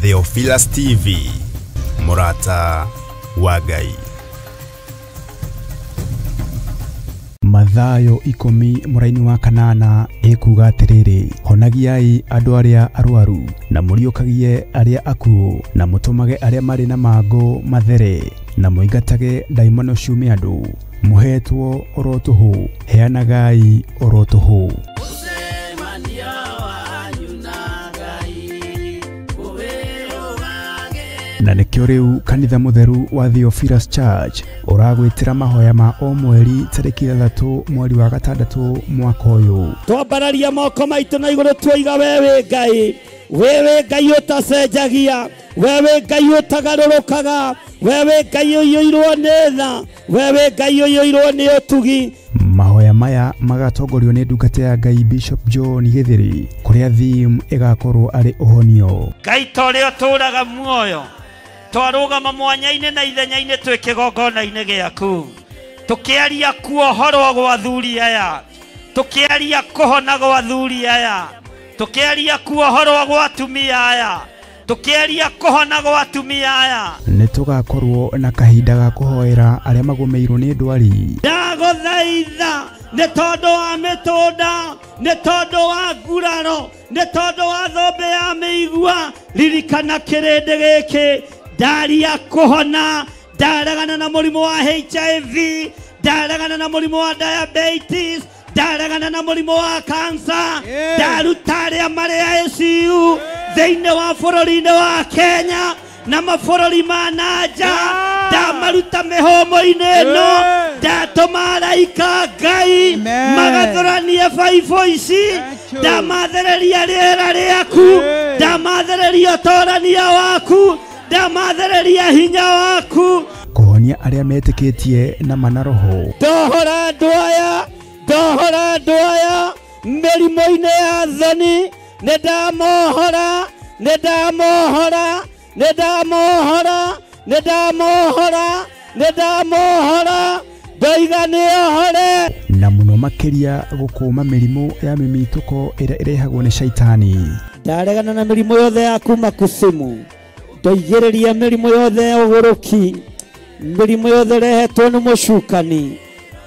Theophilus TV, mũrata wa Ngai. Mathayo 10 mũraini wa 8 ĩkuga atĩrĩrĩ, honagiai andũ arĩa arwaru na mũriũkagie arĩa akuũ na mũtũmage arĩa marĩ na mangũ mathere na mũingatage ndaimono ciume andũ. Mũhetwo oro tũhũ, heanagai oro tũhũ. Na nĩkĩo rĩu kanitha mũtheru wa Theophilus Church ũragwĩtĩra mahoya ma o mweri tarĩki 3 mweri wa 6 mwaka ũyũ. Twambararia moko maitũ na igũrũ tuoiga wewe Ngai, wewe Ngai ũtacenjagia, wewe Ngai ũtagarũrũkaga, wewe Ngai ũiyũirwo nĩ tha, wewe Ngai ũiyũirwo nĩ ũtugi. Mahoya maya magatongorio nĩ ndungata ya Ngai Bishop John Githiri, kũrĩa theme ĩgakorwo arĩ ũhonio. Ngai ta ũrĩa ũtũũraga muoyo, twarũgama mwanya-inĩ na ithenya-inĩ twĩ kĩgongona-inĩ gĩaku, tũkĩaria kuohorwo gwa athuri aya, tũkĩaria kũhona gwa athuri aya, tũkĩaria kuohorwo gwa atumia aya, tũkĩaria kũhona gwa atumia aya. Nĩ tũgakorwo na kahinda ga kũhoera arĩa magũmĩirwo nĩ ndwari. Ndagũthaitha nĩ tondũ wa mĩtũnda, nĩ tondũ wa nguraro, nĩ tondũ wa thũmbĩ ya mĩigua, ririkana kĩrĩndĩ gĩkĩ. Ndaria kũhona, ndaregana na mũrimũ wa HIV, ndaregana na mũrimũ wa diabetes, ndaregana na mũrimũ wa cancer, ndaruta arĩa marĩ ICU thĩinĩ wa bũrũri-inĩ wa Kenya na mabũrũri ma na nja, ndamaruta mĩhũmũ-inĩ ĩno, ndatũma araika Ngai magathũranie baibũ ici, ndamathereria rĩera rĩaku, ndamathereria ũtorania waku, ndamathereria hinya waku. Kũhonia arĩa metĩkĩtie na mana roho. Ndohora andũ aya, ndohora andũ aya mĩrimũ-inĩ ya thoni, nĩ ndamohora, nĩ ndamohora, nĩ ndamohora, nĩ ndamohora, nĩ ndamohora, ndoiga nĩohore. Na mũno makĩria gũkũma mĩrimũ ya mĩmitũko ĩrĩa ĩrehagwo nĩ shaitani. Ndaregana na mĩrimũ yothe ya kuma kusimu, ndoigĩrĩria mĩrimũ yothe ya ũgũrũki, mĩrimũ yothe ĩrehetwo nĩ mũcukani,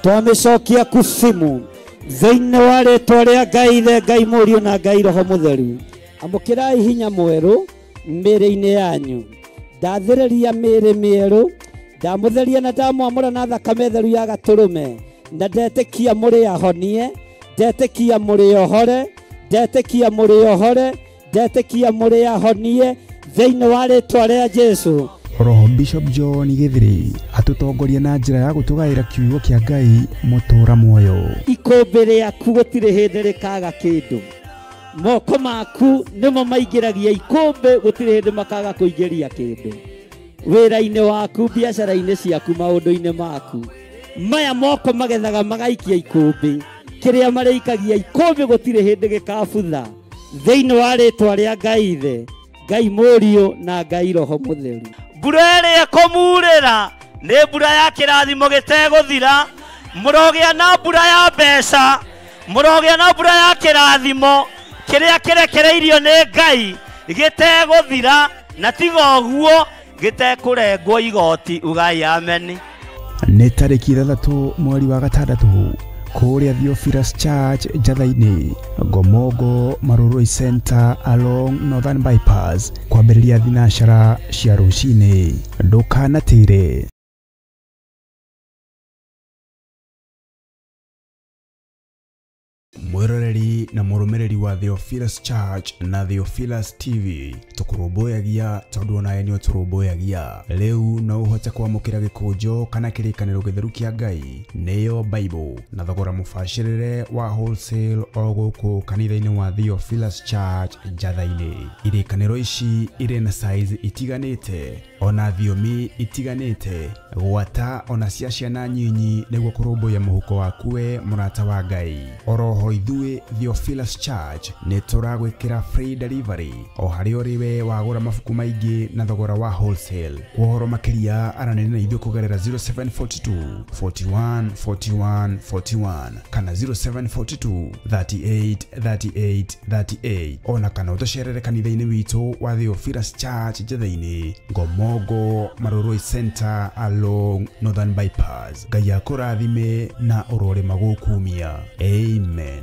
twamĩcokia kusimu thĩinĩ wa rĩtwa rĩa Ngai Ithe, Ngai Mũriũ na Ngai Roho Mũtheru. Amũkĩrai hinya mwerũ mĩĩrĩ-inĩ yanyu, ndathĩrĩria mĩĩrĩ mĩerũ, ndamũtheria na ndamwamũra na thakame theru ya gatũrũme, na ndetĩkia mũrĩ ahonie, ndetĩkia mũrĩ ohore, ndetĩkia mũrĩ ohore, ndetĩkia mũrĩ ahonie thĩinĩ wa rĩtwa rĩa Jesũ. Roho Bishop John Githiri atũtongoria na njĩra ya gũtũgaĩra kiugo kĩa Ngai mũtũũra muoyo. Ikũmbĩ rĩaku gũtirĩ hĩndĩ rĩkaga kĩndũ, moko maku nĩmo maingĩragia ikũmbĩ, gũtirĩ hĩndĩ makaga kũingĩria kĩndũ. Wĩra-inĩ waku, biacara-inĩ ciaku, maũndũ-inĩ maku, maya moko magethaga magaikia ikũmbĩ, kĩrĩa marĩikagia ikũmbĩ gũtirĩ hĩndĩ gĩkabutha thĩinĩ wa rĩtwa rĩa Ngai Ithe, Ngai Mũriũ na Ngai Roho Mũtheru. Mbura ĩrĩa ĩkũmurĩra nĩ mbura ya kĩrathimo gĩtegũthira, mũrogĩa na mbura ya mbeca, mũrogĩa na mbura ya kĩrathimo kĩrĩa kĩrekereirio nĩ Ngai gĩtegũthira, na tiga ũguo gĩtekũrengwo igoti. Ugai ameni. Nĩ tarĩki 6 mweri wa 6 kũrĩa Theophilus Church Njatha-inĩ, Ngomongo Marurui Center along Northern Bypass, kwambĩrĩria thinacara cia rũcinĩ. Ndũkanatĩre. Mwĩroreri na mũrũmĩrĩri wa Theophilus Church na Theophilus TV, tũkũrũmbũyagia tondũ onawe nĩ ũtũrũmbũyagia. Rĩu no ũhote kwamũkĩra gĩkũnjo kana kĩrĩkanĩro gĩtheru kĩa Ngai, nĩyo Bible, na thogora mũbacĩrĩre wa wholesale o gũkũ kanitha-inĩ wa Theophilus Church Njatha-inĩ. Irĩkanĩro ici irĩ na size itiganĩte ona thiomi itiganĩte, gwata ona cia ciana nyinyi, nĩguo kũrũmbũiya mũhuko waku we mũrata wa Ngai. Oroho ithuĩ Ithuĩ Theophilus Church nĩ tũragwĩkĩra free delivery o harĩa ũrĩ we wagũra mabuku maingĩ na thogora wa wholesale. Kwa ũhoro makĩria aranĩria na ithuĩ kũgerera 0742 41 41 41 kana 0742 38 38 38 ona kana ũtũcerere kanitha-inĩ witũ wa Theophilus Church Njetha-inĩ, Ngomongo Marurui Center along Northern Bypass. Ngai akũrathime na ũrore magũkumia. Amen.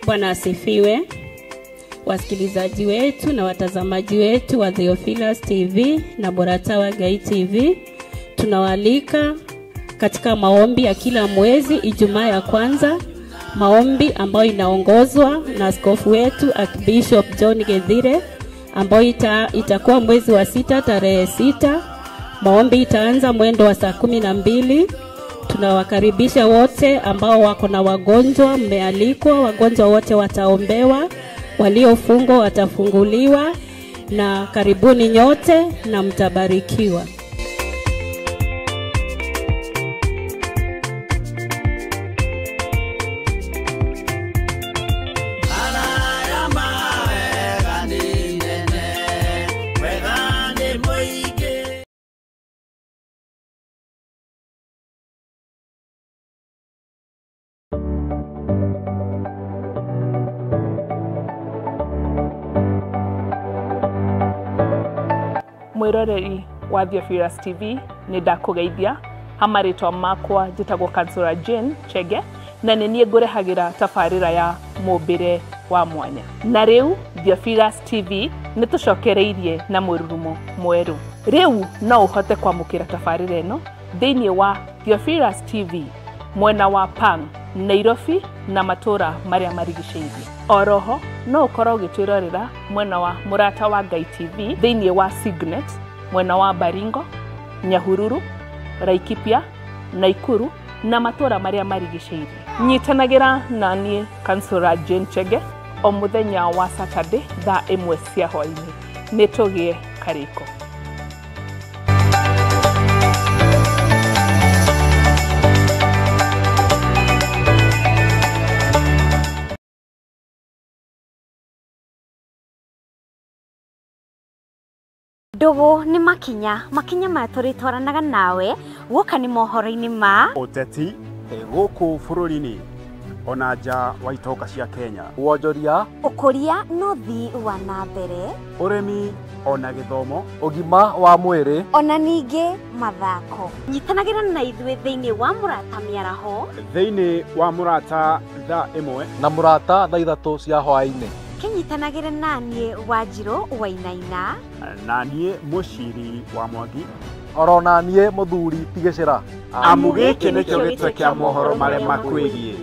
Bwana asifiwe. Wasikilizaji wetu na watazamaji wetu wa Theophilus TV na Mũrata wa Ngai TV, tunawaalika katika maombi ya kila mwezi Ijumaa ya kwanza, maombi ambayo inaongozwa na askofu wetu Archbishop John Gethire, ambayo itakuwa mwezi wa 6 tarehe 6. Maombi itaanza mwendo wa saa 12. Tunawakaribisha wote ambao wako na wagonjwa, mmealikwa, wagonjwa wote wataombewa, waliofungwa watafunguliwa, na karibuni nyote na mtabarikiwa. Mwiroreri wa Theophilus TV nĩ ndakũgeithia hamarĩtwa makwa njĩtagwo Kansura Jane Chege na nĩ niĩ ngũrehagĩra tabarĩra ya mũmbĩre wa mwanya. Na rĩu Theophilus TV nĩ tũcokereirie na mũrurumo mwerũ. Rĩu no ũhote kwamũkĩra tabarĩra ĩno thĩinĩ wa Theophilus TV mwena wa Pang, Nairobi na matũra marĩa marigicĩirie. Oroho no ũkorwo ũgĩtwĩrorera mwena wa Mũrata wa Ngai TV thĩinĩ wa Signet mwena wa Baringo, Nyahururu, Laikipia, Naikuru na matũra marĩa marigicĩirie. Nyitanagĩra na niĩ Kansura Jane Chege o mũthenya wa Saturday thaa 1 cia hwaĩ-inĩ. Nĩ tũgĩe karĩko. Ndugu ni makinya makinya maya tũrĩtwaranaga nawe guoka nĩ mohoro-inĩ ma ũteti gũkũ bũrũri-inĩ ona nja wa itoka cia Kenya, wonjoria, ũkũria na ũthii wa na mbere, ũrĩmi ona gĩthomo, ũgima wa mwĩrĩ ona ningĩ mathako. Nyitanagĩra na ithuĩ thĩinĩ wa Mũrata Mĩaraho, thĩinĩ wa Mũrata thaa 1 na Mũrata thaa 3 cia hwaĩ-inĩ. Kĩnyitanagĩre na niĩ Wanjirũ Wainaina na niĩ Mũciri wa Mwangi orona niĩ Mũthuri Tigĩcĩra. Amu gĩkĩ nĩkĩo gĩtwe kĩa mohoro marĩa makwĩgiĩ.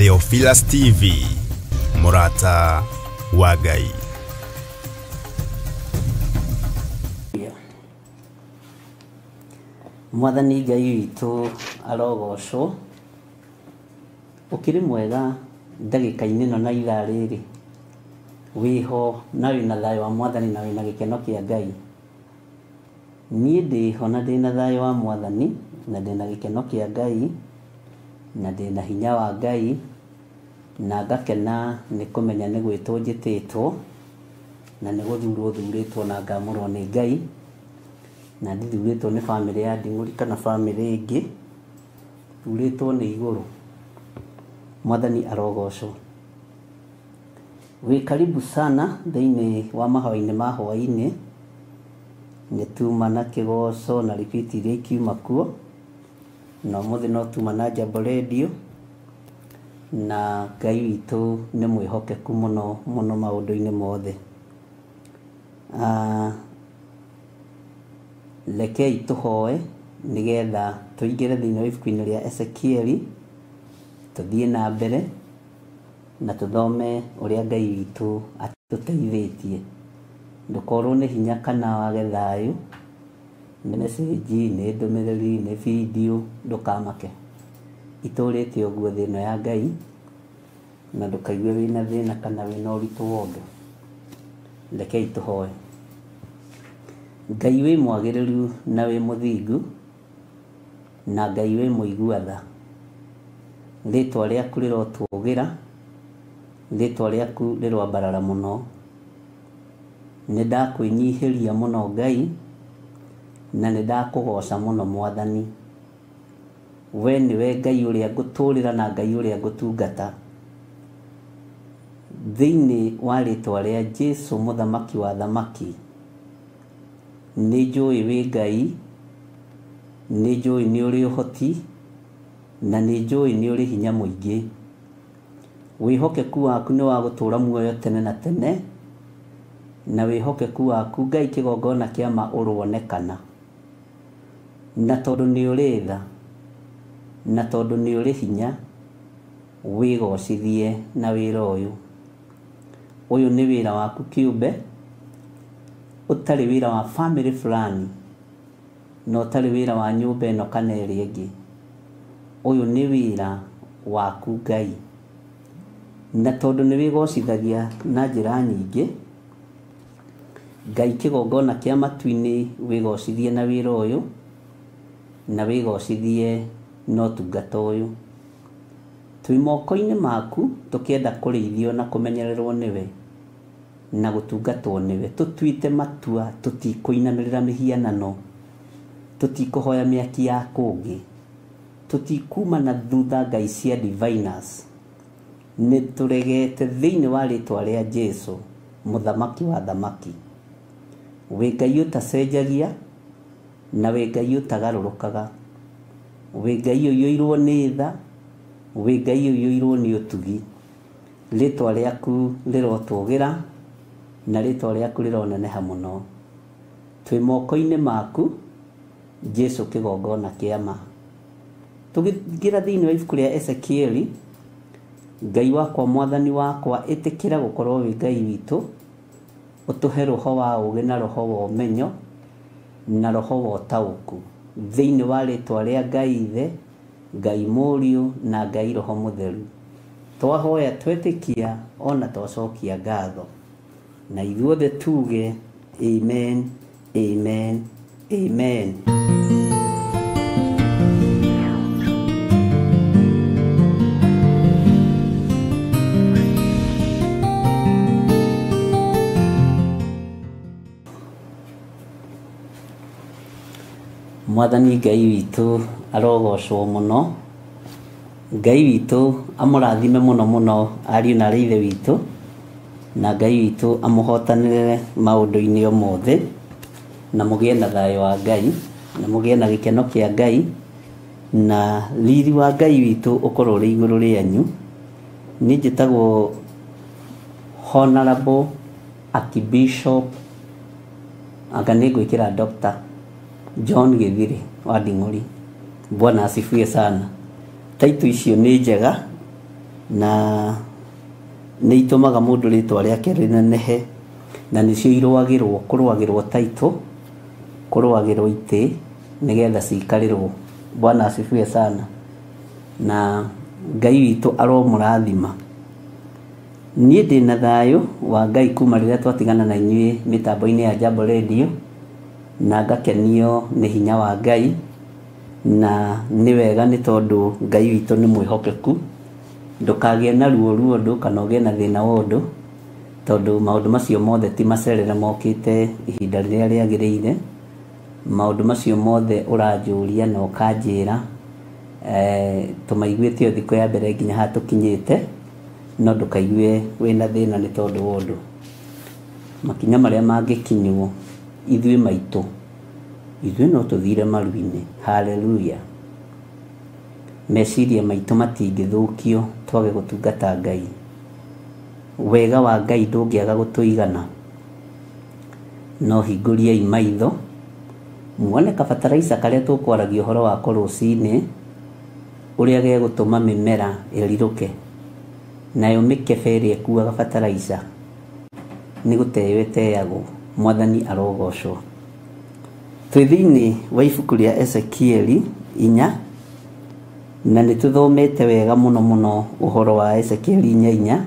Theophilus TV, Mũrata wa Ngai. Mwathani Ngai witũ arogocwo. Ũkĩrĩ mwega ndagĩka-inĩ ĩno na ithaa rĩrĩ, wĩho na wĩna thayũ wa Mwathani na wĩna gĩkeno kĩa Ngai. Niĩ ndĩho na ndĩna thayũ wa Mwathani na ndĩna gĩkeno kĩa Ngai na ndĩna hinya wa Ngai na ngakena nĩ kũmenya nĩ gwĩtwo njĩtĩtwo na nĩ gũthurwo thurĩtwo na ngamũrwo nĩ Ngai na ndithurĩtwo nĩ bamĩrĩ ya Nding'ũri kana bamĩrĩ ĩngĩ, thurĩtwo nĩ igũrũ. Mwathani arogocwo. Wĩ karibu sana thĩinĩ wa mahoya-inĩ ma hwaĩ-inĩ. Nĩ tuma na kĩgoco na ribiti iria ikiuma kuo, na ũmũthĩ no tuma na Jambo Radio, na Ngai witũ nĩ mwĩhokeku mũno mũno maũndũ-inĩ mothe. Rekei tũhoe nĩgetha tũingĩre thĩinĩ wa ibuku-inĩ rĩa Ezekieli, tũthiĩ na mbere na tũthome ũrĩa Ngai witũ atũteithĩtie. Ndũkorwo nĩ hinya kana wage thayũ, nĩ message, nĩ ndũmĩrĩri, nĩ video, ndũkamake. Itũrĩte ũguo thĩ ĩno ya Ngai, na ndũkaigue wĩna thĩna kana wĩna ũritũ wa ũndũ. Rekei tũhoe. Ngai wĩ mwagĩrĩru na wĩ mũthingu, na Ngai wĩ mũigua tha. Rĩtwa rĩaku rĩrotũgĩra, rĩtwa rĩaku rĩroambarara mũno. Nĩ ndakwĩnyihĩria mũno Ngai, na nĩ ndakũgoca mũno Mwathani. We nĩwe Ngai ũrĩa ngũtũrĩra na Ngai ũrĩa ngũtungata. Thĩinĩ wa rĩtwa rĩa Jesũ mũthamaki wa thamaki, nĩ njũĩ wĩ Ngai, nĩ njũĩ nĩ ũrĩ ũhoti, na nĩ njũĩ nĩ ũrĩ hinya mũingĩ. Wĩhokeku waku nĩ wa gũtũũra muoyo tene na tene, na wĩhokeku waku Ngai kĩgongona kĩa ma ũronekana. Na tondũ nĩ ũrĩ tha, na tondũ nĩ ũrĩ hinya, wĩgocithie na wĩra ũyũ. Ũyũ nĩ wĩra waku kĩũmbe, ũtarĩ wĩra wa family fulani, na ũtarĩ wĩra wa nyũmba ĩno kana ĩrĩa ĩngĩ. Ũyũ nĩ wĩra waku Ngai. Na tondũ nĩ wĩgocithagia na njĩra nyingĩ, Ngai kĩgongona kĩa matu-inĩ wĩgocithie na wĩra ũyũ, na wĩgocithie na ũtungata ũyũ. Twĩ moko-inĩ maku tũkĩenda kũrĩithio na kũmenyererwo nĩwe, na gũtungatwo nĩwe. Tũtuĩte matua tũtikũinamĩrĩra mĩhianano, tũtikũhoya mĩaki ya kũngĩ, tũtikuma na thutha ngai cia diviners. Nĩ tũregete thĩinĩ wa rĩtwa rĩa Jesũ mũthamaki wa thamaki. Wĩ Ngai ũtacenjagia, na wĩ Ngai ũtagarũrũkaga. Wĩ Ngai ũiyũirwo nĩ tha, wĩ Ngai ũiyũirwo nĩ ũtugi. Rĩtwa rĩaku rĩrotũgĩra, na rĩtwa rĩaku rĩroneneha mũno. Twĩ moko-inĩ maku, Jesũ kĩgongona kĩa ma. Tũgĩingĩra thĩinĩ wa ibuku rĩa Ezekieli, Ngai wakwa Mwathani wakwa, ĩtĩkĩra gũkorwo wĩ Ngai witũ, ũtũhe roho wa ũũgĩ na roho wa ũmenyo na roho wa ũtaũku. Thĩinĩ wa rĩtwa rĩa Ngai Ithe, Ngai Mũriũ na Ngai Roho Mũtheru. Twahoya twetĩkia ona twacokia ngatho. Na ithuothe tuge amen, amen, amen. Mwathani Ngai witũ arogocwo mũno. Ngai witũ amũrathime mũno mũno ariũ na aarĩ ithe witũ, na Ngai witũ amũhotanĩre maũndũ-inĩ o mothe, na mũgĩe na thayũ wa Ngai, na mũgĩe na gĩkeno kĩa Ngai, na riri wa Ngai witũ ũkorwo ũrĩ igũrũ rĩanyu. Niĩ njĩtagwo Honorable Archbishop, anga nĩ ngwĩkĩra Dr. John Githiri wa Nding'uri. Bwana asifiwe sana. Taitũ icio nĩ njega na nĩ itũmaga mũndũ rĩtwa rĩake rĩnenehe, na nĩcio irũagĩrwo, kũrũagĩrwo taitũ, kũrũagĩrwo itĩ nĩgetha ciikarĩrwo. Bwana asifiwe sana. Na Ngai witũ aromũrathima. Niĩ ndĩna thayũ wa Ngai kuma rĩrĩa twatigana na inyuĩ mĩtambo-inĩ ya Jambo Radio, na ngakenio nĩ hinya wa Ngai, na nĩ wega nĩ tondũ Ngai witũ nĩ mwĩhokeku. Ndũkagĩe na ruo ruo ũndũ kana ũgĩe na thĩna wa ũndũ, tondũ maũndũ macio mothe ti macerere mokĩte ihinda rĩrĩa rĩagĩrĩire. Maũndũ macio mothe ũranjũria na ũkanjĩra Tũmaiguĩte o thikũ ya mbere nginya haha tũkinyĩte, no ndũkaigue wĩna thĩna nĩ tondũ wa ũndũ. Makinya marĩa mangĩkinywo ithuĩ maitũ, ithuĩ no tũthire maru-inĩ. Haleluya. Meciria maitũ matingĩthũkio twage gũtungata Ngai. Wega wa Ngai ndũngĩaga gũtũigana. No hingũriai maitho muone kabataraica karĩa tũkwaragia ũhoro wako rũcinĩ, ũrĩa gegũtũma mĩmera ĩrirũke, nayo mĩkebe ĩrĩa ĩkuaga bataraica nĩ gũteo ĩteagwo. Mwathani arogocwo. Twĩ thĩinĩ wa ibuku rĩa Ezekieli 4, na nĩ tũthomete wega mũno mũno ũhoro wa Ezekieli 4:4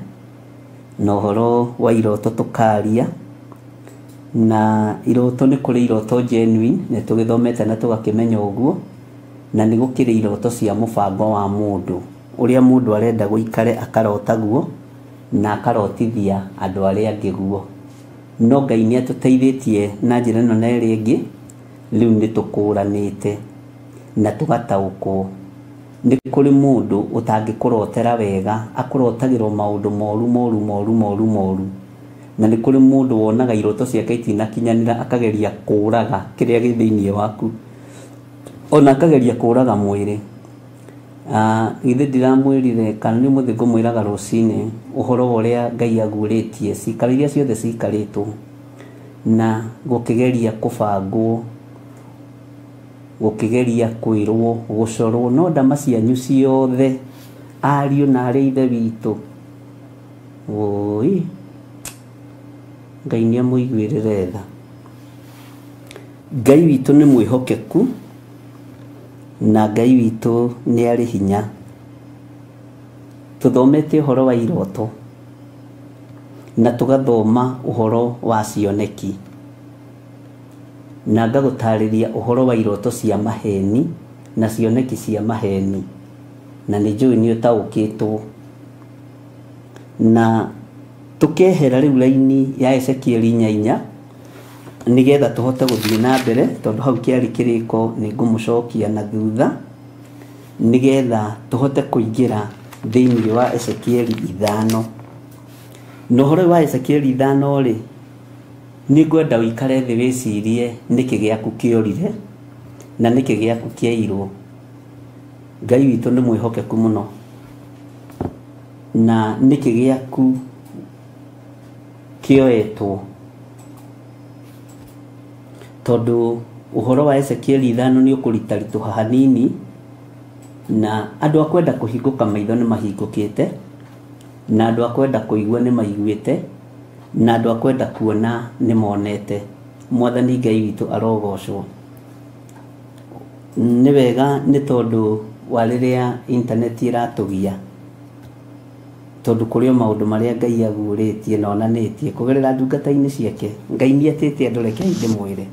na ũhoro wa iroto tũkaria. Na iroto nĩ kũrĩ iroto genuine, nĩ tũgĩthomete na tũgakĩmenya ũguo, na nĩ gũkĩrĩ iroto cia mũbango wa mũndũ, ũrĩa mũndũ arenda gũikare akarota guo na akarotithia andũ arĩa angĩ guo. No Ngai nĩ atũteithĩtie na njĩra ĩno na ĩrĩa ĩngĩ, rĩu nĩ tũkũranĩte na tũgataũkwo. Nĩ kũrĩ mũndũ ũtangĩkũrotera wega, akũrotagĩrwo maũndũ moru moru moru moru moru. Na nĩ kũrĩ mũndũ wonaga iroto ciake itinakinyanĩra, akageria kũraga kĩrĩa gĩ thĩinĩ waku, ona akageria kũraga mwĩrĩ. Githĩ ndiramwĩrire kana nĩ mũthĩ ngũmwĩraga rũcinĩ ũhoro wa ũrĩa Ngai aguũrĩtie cikaro iria ciothe cikarĩtwo na gũkĩgeria kũbangwo, gũkĩgeria kwĩrwo, gũcorwo, no ndama cianyu ciothe ariũ na arĩ ithe witũ, woi Ngai nĩ amũiguĩrĩre tha. Ngai witũ nĩ mwĩhokeku na Ngai witũ nĩ arĩ hinya. Tũthomete ũhoro wa iroto na tũgathoma ũhoro wa cioneki, na ngagũtarĩria ũhoro wa iroto cia maheni na cioneki cia maheni, na nĩ njũĩ nĩ ũtaũkĩtwo. Na tũkehera rĩu raini ya Ezekieli 4:4 nĩgetha tũhote gũthiĩ na mbere, tondũ hau kĩarĩ kĩrĩko nĩ ngũmũcokia na thutha, nĩgetha tũhote kũingĩra thĩinĩ wa Ezekieli 5. Na ũhoro wa Ezekieli 5 rĩ, nĩ ngwenda ũikare thĩ wĩcirie nĩkĩ gĩaku kĩorire na nĩkĩ gĩaku kĩairwo. Ngai witũ nĩ mwĩhokeku mũno, na nĩkĩ gĩaku kĩoetwo, tondũ ũhoro wa Ezekieli 5 nĩ ũkũritaritũha hanini, na andũ a kwenda kũhingũka maitho nĩ mahingũkĩte, na andũ a kwenda kũigua nĩ maiguĩte, na andũ a kwenda kuona nĩ monete. Mwathani Ngai witũ arogocwo. Nĩ wega nĩ tondũ wa rĩrĩa intaneti ĩratũgia, tondũ kũrĩ o maũndũ marĩa Ngai aguũrĩtie na onanĩtie kũgerera ndungata-inĩ ciake. Ngai nĩ etĩte andũ, rekei ndĩmwĩre,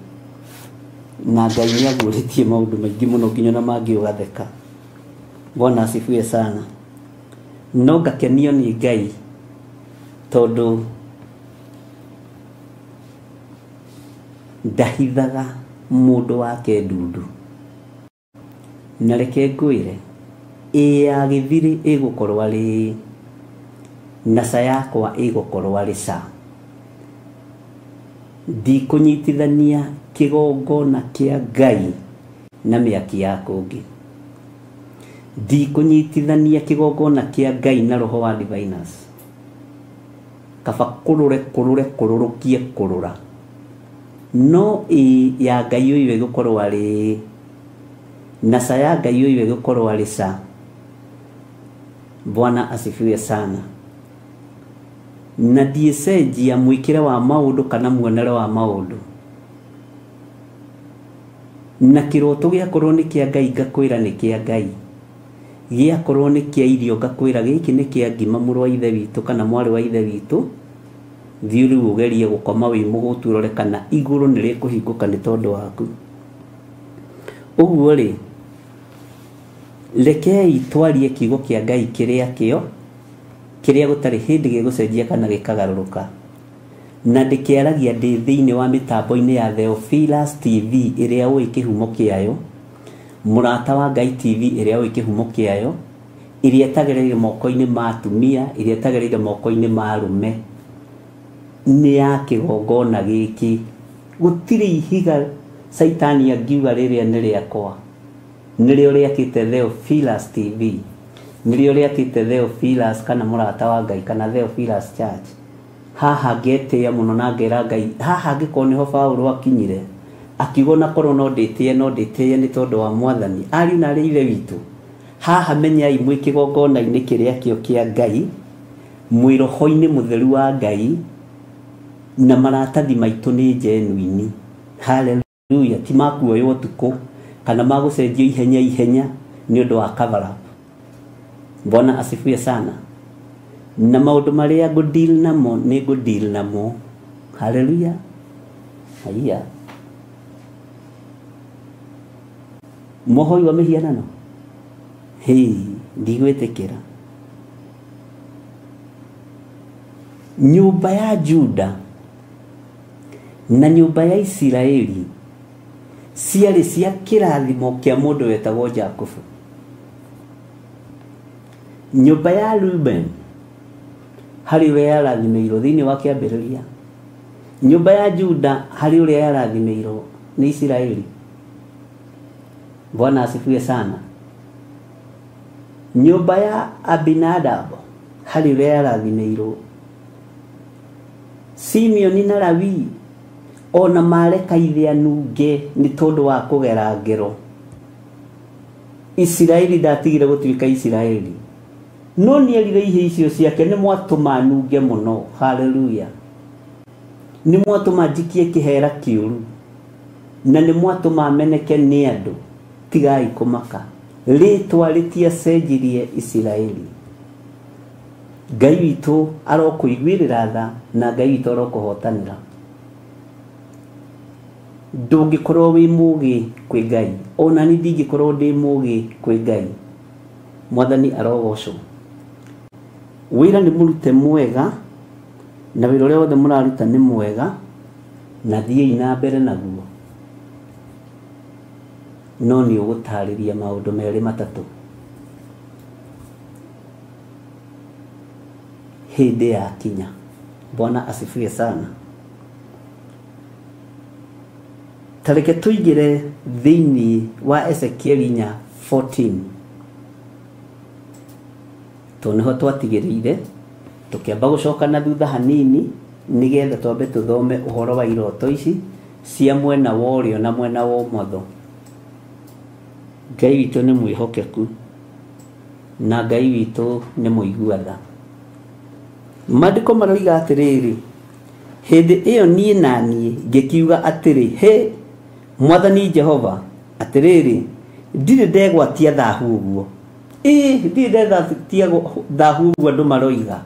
na Ngai nĩ aguũrĩtie maũndũ maingĩ mũno nginya ona mangĩ ũgatheka. Bwana asifiwe sana. No ngakenio nĩ Ngai tondũ ndahithaga mũndũ wake ndundu. Na reke ngwĩre, ĩ ya gĩthirĩ ĩgũkorwo arĩ na ca yakwa ĩgũkorwo arĩ ca. Ndikũnyitithania kĩgongona kĩa Ngai na mĩaki ya kũngĩ. Ndikũnyitithania kĩgongona kĩa Ngai na roho wa diviners. Kaba kũrũre kũrũre kũrũrũkie kũrũra, no ĩ ya Ngai ũyũ ĩgũkorwo arĩ na ca ya Ngai ũyũ ĩgũkorwo arĩ ca. Bwana asifiwe sana. Na ndiĩcenjia mwĩkĩre wa maũndũ kana muonere wa maũndũ. Na kĩroto gĩakorwo nĩ kĩa Ngai ngakwĩra nĩ kĩa Ngai, gĩakorwo nĩ kĩa irio ngakwĩra gĩkĩ nĩ kĩa ngima mũrũ wa ithe witũ kana mwarĩ wa ithe witũ. Thiĩ rĩu ũgerie gũkoma wĩ mũhũtu ũrore kana igũrũ nĩ rĩkũhingũka nĩ tondũ waku. Ũguo rĩ, rekei twarie kiugo kĩa Ngai kĩrĩa kĩo, kĩrĩa gũtarĩ hĩndĩ gĩgũcenjia kana gĩkagarũrũka. Na ndĩkĩaragia ndĩ thĩinĩ wa mĩtambo-inĩ ya Theophilus TV ĩrĩa ũĩ kĩhumo kĩayo, Mũrata wa Ngai TV ĩrĩa ũĩ kĩhumo kĩayo, ĩrĩa ĩtagereire moko-inĩ ma atumia, ĩrĩa ĩtagereire moko-inĩ ma arũme, nĩ ya kĩgongona gĩkĩ. Gũtirĩ ihiga Saitani angiuga rĩrĩa nĩ rĩakwa, nĩrĩo rĩakĩte Theophilus TV, nĩrĩo rĩakĩte Theophilus kana Mũrata wa Ngai kana Theophilus Church. Haha ngetĩĩa mũno na ngera Ngai, haha angĩkorwo nĩho Paũlũ akinyire, akiuga ona korwo no ndĩtĩe, no ndĩtĩe nĩ tondũ wa Mwathani. Ariũ na arĩ Ithe witũ, haha menyai mwĩ kĩgongona-inĩ kĩrĩa kĩo kĩa Ngai, mwĩ roho-inĩ mũtheru wa Ngai, na maratathi maitũ nĩ genuine. Hallelujah. Ti makuoywo ũtukũ kana magũcenjio ihenya ihenya nĩ ũndũ wa cover up. Bwana asifiwe sana. Na maũndũ marĩa ngũ deal namo nĩ ngũ deal namo. Hallelujah. Haiya. Mũhoi wa mĩhianano, hĩ, ndigwĩtĩkĩra. Nyũmba ya Juda na nyũmba ya Isiraeli ciarĩ cia kĩrathimo kĩa mũndũ wetagwo Jakubu. Nyũmba ya Reuben harĩ we yarathimĩirwo thĩinĩ wa kĩambĩrĩria. Nyũmba ya Juda harĩ ũrĩa yarathimĩirwo nĩ Isiraeli. Bwana asifiwe sana. Nyũmba ya Abinadab harĩ ũrĩa yarathimĩirwo. Simeoni na Lawi ona mareka ithe anunge nĩ tondũ wa kũgera ngero. Isiraeli ndatigire gũtuĩka Isiraeli, no nĩerire ihĩ icio ciake, nĩ mwatũma nunge mũno. Hallelujah. Nĩ mwatũma njikie kĩhera kĩũru, na nĩ mwatũma meneke nĩ andũ. Tigai kũmaka, rĩtwa rĩtiacenjirie Isiraeli. Ngai witũ arokũiguĩrĩra tha, na Ngai witũ arokũhotanĩra. Ndũngĩkorwo wĩ mũgĩ kwĩ Ngai, ona niĩ ndingĩkorwo ndĩ mũgĩ kwĩ Ngai. Mwathani arogocwo. Wĩra nĩ mũrute mwega, na wĩra ũrĩa wothe mũraruta nĩ mwega, na thiĩi na mbere naguo. No nĩ ũgũtarĩria maũndũ merĩ matatũ hĩndĩ ya kinya. Bwana asifiwe sana. Tareke tũingĩre thĩinĩ wa Ezekieli 4:14, tondũ nĩho twatigĩrĩire, tũkĩamba gũcoka na thutha hanini nĩgetha twambe tũthome ũhoro wa iroto ici cia mwena wa ũrĩo na mwena wa ũmotho. Ngai witũ nĩ mwĩhokeku, na Ngai witũ nĩ mũigua tha. Maandĩko maroiga atĩrĩrĩ, hĩndĩ ĩyo niĩ na niĩ ngĩkiuga atĩrĩ, hĩ, Mwathani Jehova, atĩrĩrĩ, ndirĩ ndegwatia thahu ũguo. Ĩ, ndirĩ ndegwatia thahu ũguo andũ maroiga,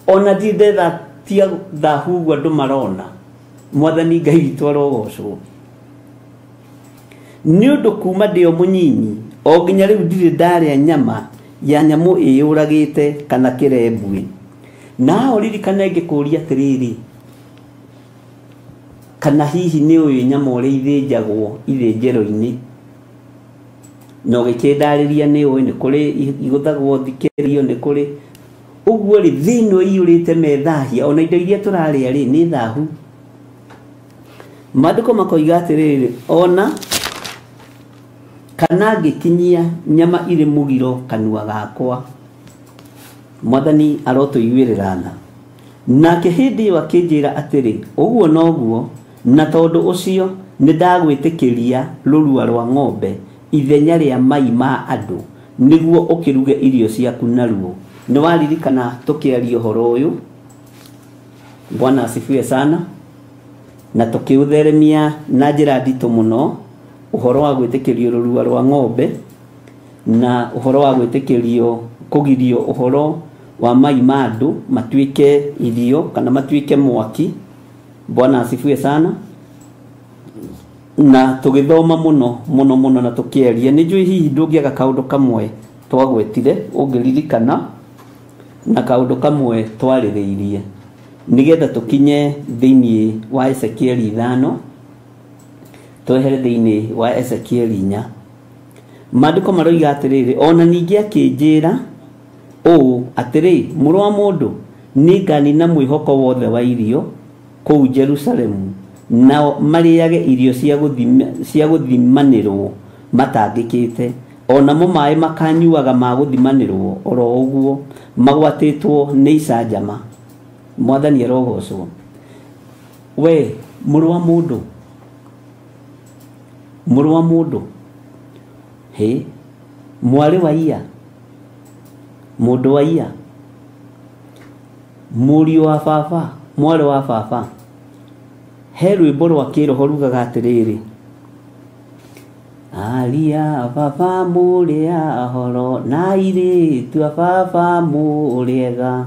ona ndirĩ ndegwatia thahu ũguo andũ marona. Mwathani Ngai witũ arogocwo. Nĩ ũndũ kuma ndĩ o mũnyinyi o nginya rĩu ndirĩ ndarĩa nyama ya nyamũ ĩyũragĩte kana kĩrembwe. Na ũririkane ngĩkũria atĩrĩrĩ, kana hihi nĩ ũĩ nyama ũrĩa ithĩnjagwo ithĩnjĩro-inĩ? Na ũgĩkĩndarĩria nĩ ũĩ nĩ kũrĩ igũthagwo thikĩrio, nĩ kũrĩ ũguo rĩ, thĩ ĩno ĩiyũrĩte methahia, ona indo iria tũrarĩa rĩ nĩ thahu. Maandĩko makoiga atĩrĩrĩ, ona kana ngĩkinyia nyama irĩ mũgiro kanua gakwa. Mwathani arotũiguĩrĩra tha. Nake hĩndĩ ĩyo akĩnjĩra atĩrĩ, ũguo noguo, na tondũ ũcio nĩ ndagwĩtĩkĩria rũrua rwa ng'ombe ithenya rĩa mai ma andũ, nĩguo ũkĩruge irio ciaku naruo. Nĩ waririkana tũkĩaria ũhoro ũyũ. Bwana asifiwe sana. Na tũkĩũtheremia na njĩra nditũ mũno ũhoro wa gwĩtĩkĩrio rũrua rwa ng'ombe, na ũhoro wa gwĩtĩkĩrio kũgirio ũhoro wa mai ma andũ matuĩke irio kana matuĩke mwaki. Bwana asifiwe sana. Na tũgĩthoma mũno mũno mũno na tũkĩaria. Nĩ njũĩ hihi ndũngĩaga kaũndũ kamwe twagwetire ũngĩririkana, na kaũndũ kamwe twarĩrĩirie, nĩgetha tũkinye thĩinĩ wa Ezekieli 5, twehere thĩinĩ wa Ezekieli 4. Maandĩko maroiga atĩrĩrĩ, ona ningĩ akĩnjĩra ũũ atĩrĩ, mũrũ wa mũndũ, nĩnganina mwĩhoko wothe wa irio kũu Jerusalemu, nao marĩage irio cia gũthimanĩrwo matangĩkĩte, onamo maĩ makanyuaga ma gũthimanĩrwo oro ũguo magwatĩtwo nĩ icanjama. Mwathani arogocwo. We mũrũ wa mũndũ, mũrũ wa mũndũ, hĩ mwarĩ wa iya, mũndũ wa iya, mũriũ wa baba, mwarĩ wa baba, he rwĩmbo rwa kĩroho rugaga atĩrĩrĩ, aria baba mũrĩ ahoro na airĩtu a baba mũrĩega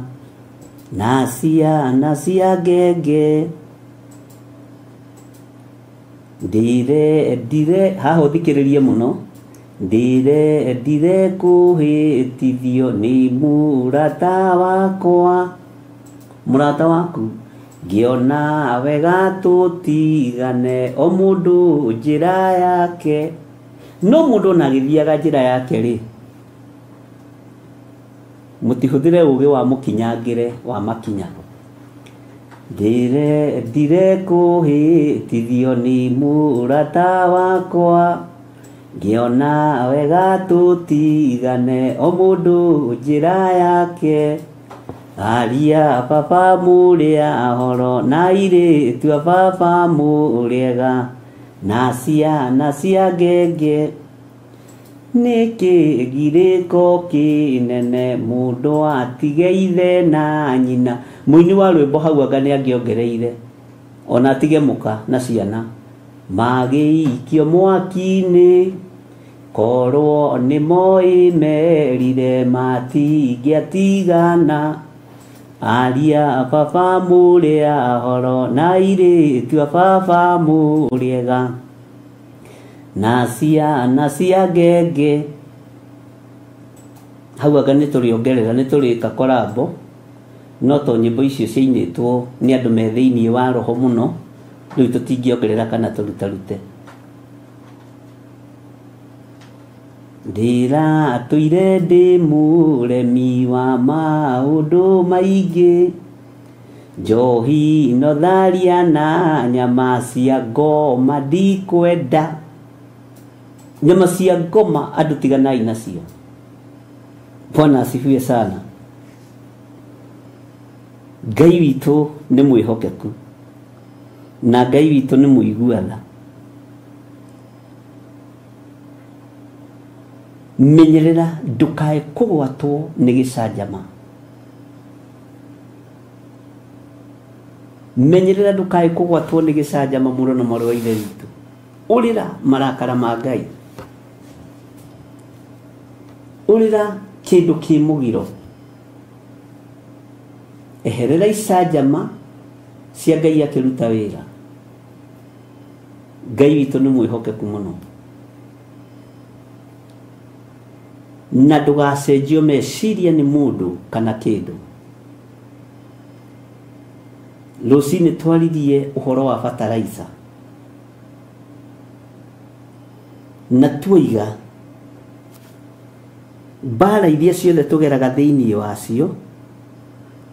na ciana cia ngenge, ndire haha ũthikĩrĩrie mũno, ndire kũhĩtithio nĩ mũrata wakwa, mũrata waku, ngĩona wega tũtigane o mũndũ njĩra yake. No mũndũ ona agĩthiaga njĩra yake rĩ, mũtihũthĩre ũgĩ wa mũkinyangĩre wa makinya. Ndire kũhĩtithio nĩ mũrata wakwa, ngĩona wega tũtigane o mũndũ njĩra yake, aria baba mũrĩ ahoro na airĩtu a baba mũrĩega na ciana cia ngenge, nĩkĩ girĩko kĩnene mũndũ atige ithe na nyina. Mũini wa rwĩmbo hau anga nĩ angĩongereire ona atige mũka na ciana magĩikio mwaki-inĩ, korwo nĩ moĩ merire matingĩatigana, aria baba mũrĩ ahoro na airĩtu a baba mũrĩega na ciana cia ngenge. Hau anga nĩ tũrĩongerera, nĩ tũrĩka korambo, no to nyĩmbo icio ciainĩtwo nĩ andũ me thĩinĩ wa roho mũno, rĩu tũtingĩongerera kana tũrutarute. Ndĩratũire ndĩ mũremi wa maũndũ maingĩ, njohi no tharia na nyama cia ngoma ndikwenda. Nyama cia ngoma andũ tiganai nacio. Bwana asifiwe sana. Ngai witũ nĩ mwĩhokeku na Ngai witũ nĩ mũigua tha. Menyerera ndũkae kũgwatwo nĩ gĩcanjama. Menyerera ndũkae kũgwatwo nĩ gĩcanjama mũrũ na mwarĩ wa ithe witũ. Ũrĩra marakara ma Ngai, ũrĩra kĩndũ kĩ mũgiro, eherera icanjama cia Ngai akĩruta wĩra. Ngai witũ nĩ mwĩhokeku mũno, na ndũgacenjio meciria nĩ mũndũ kana kĩndũ. Rũcinĩ twaririe ũhoro wa bataraitha na tuoiga mbara iria ciothe tũgeraga thĩinĩ wacio,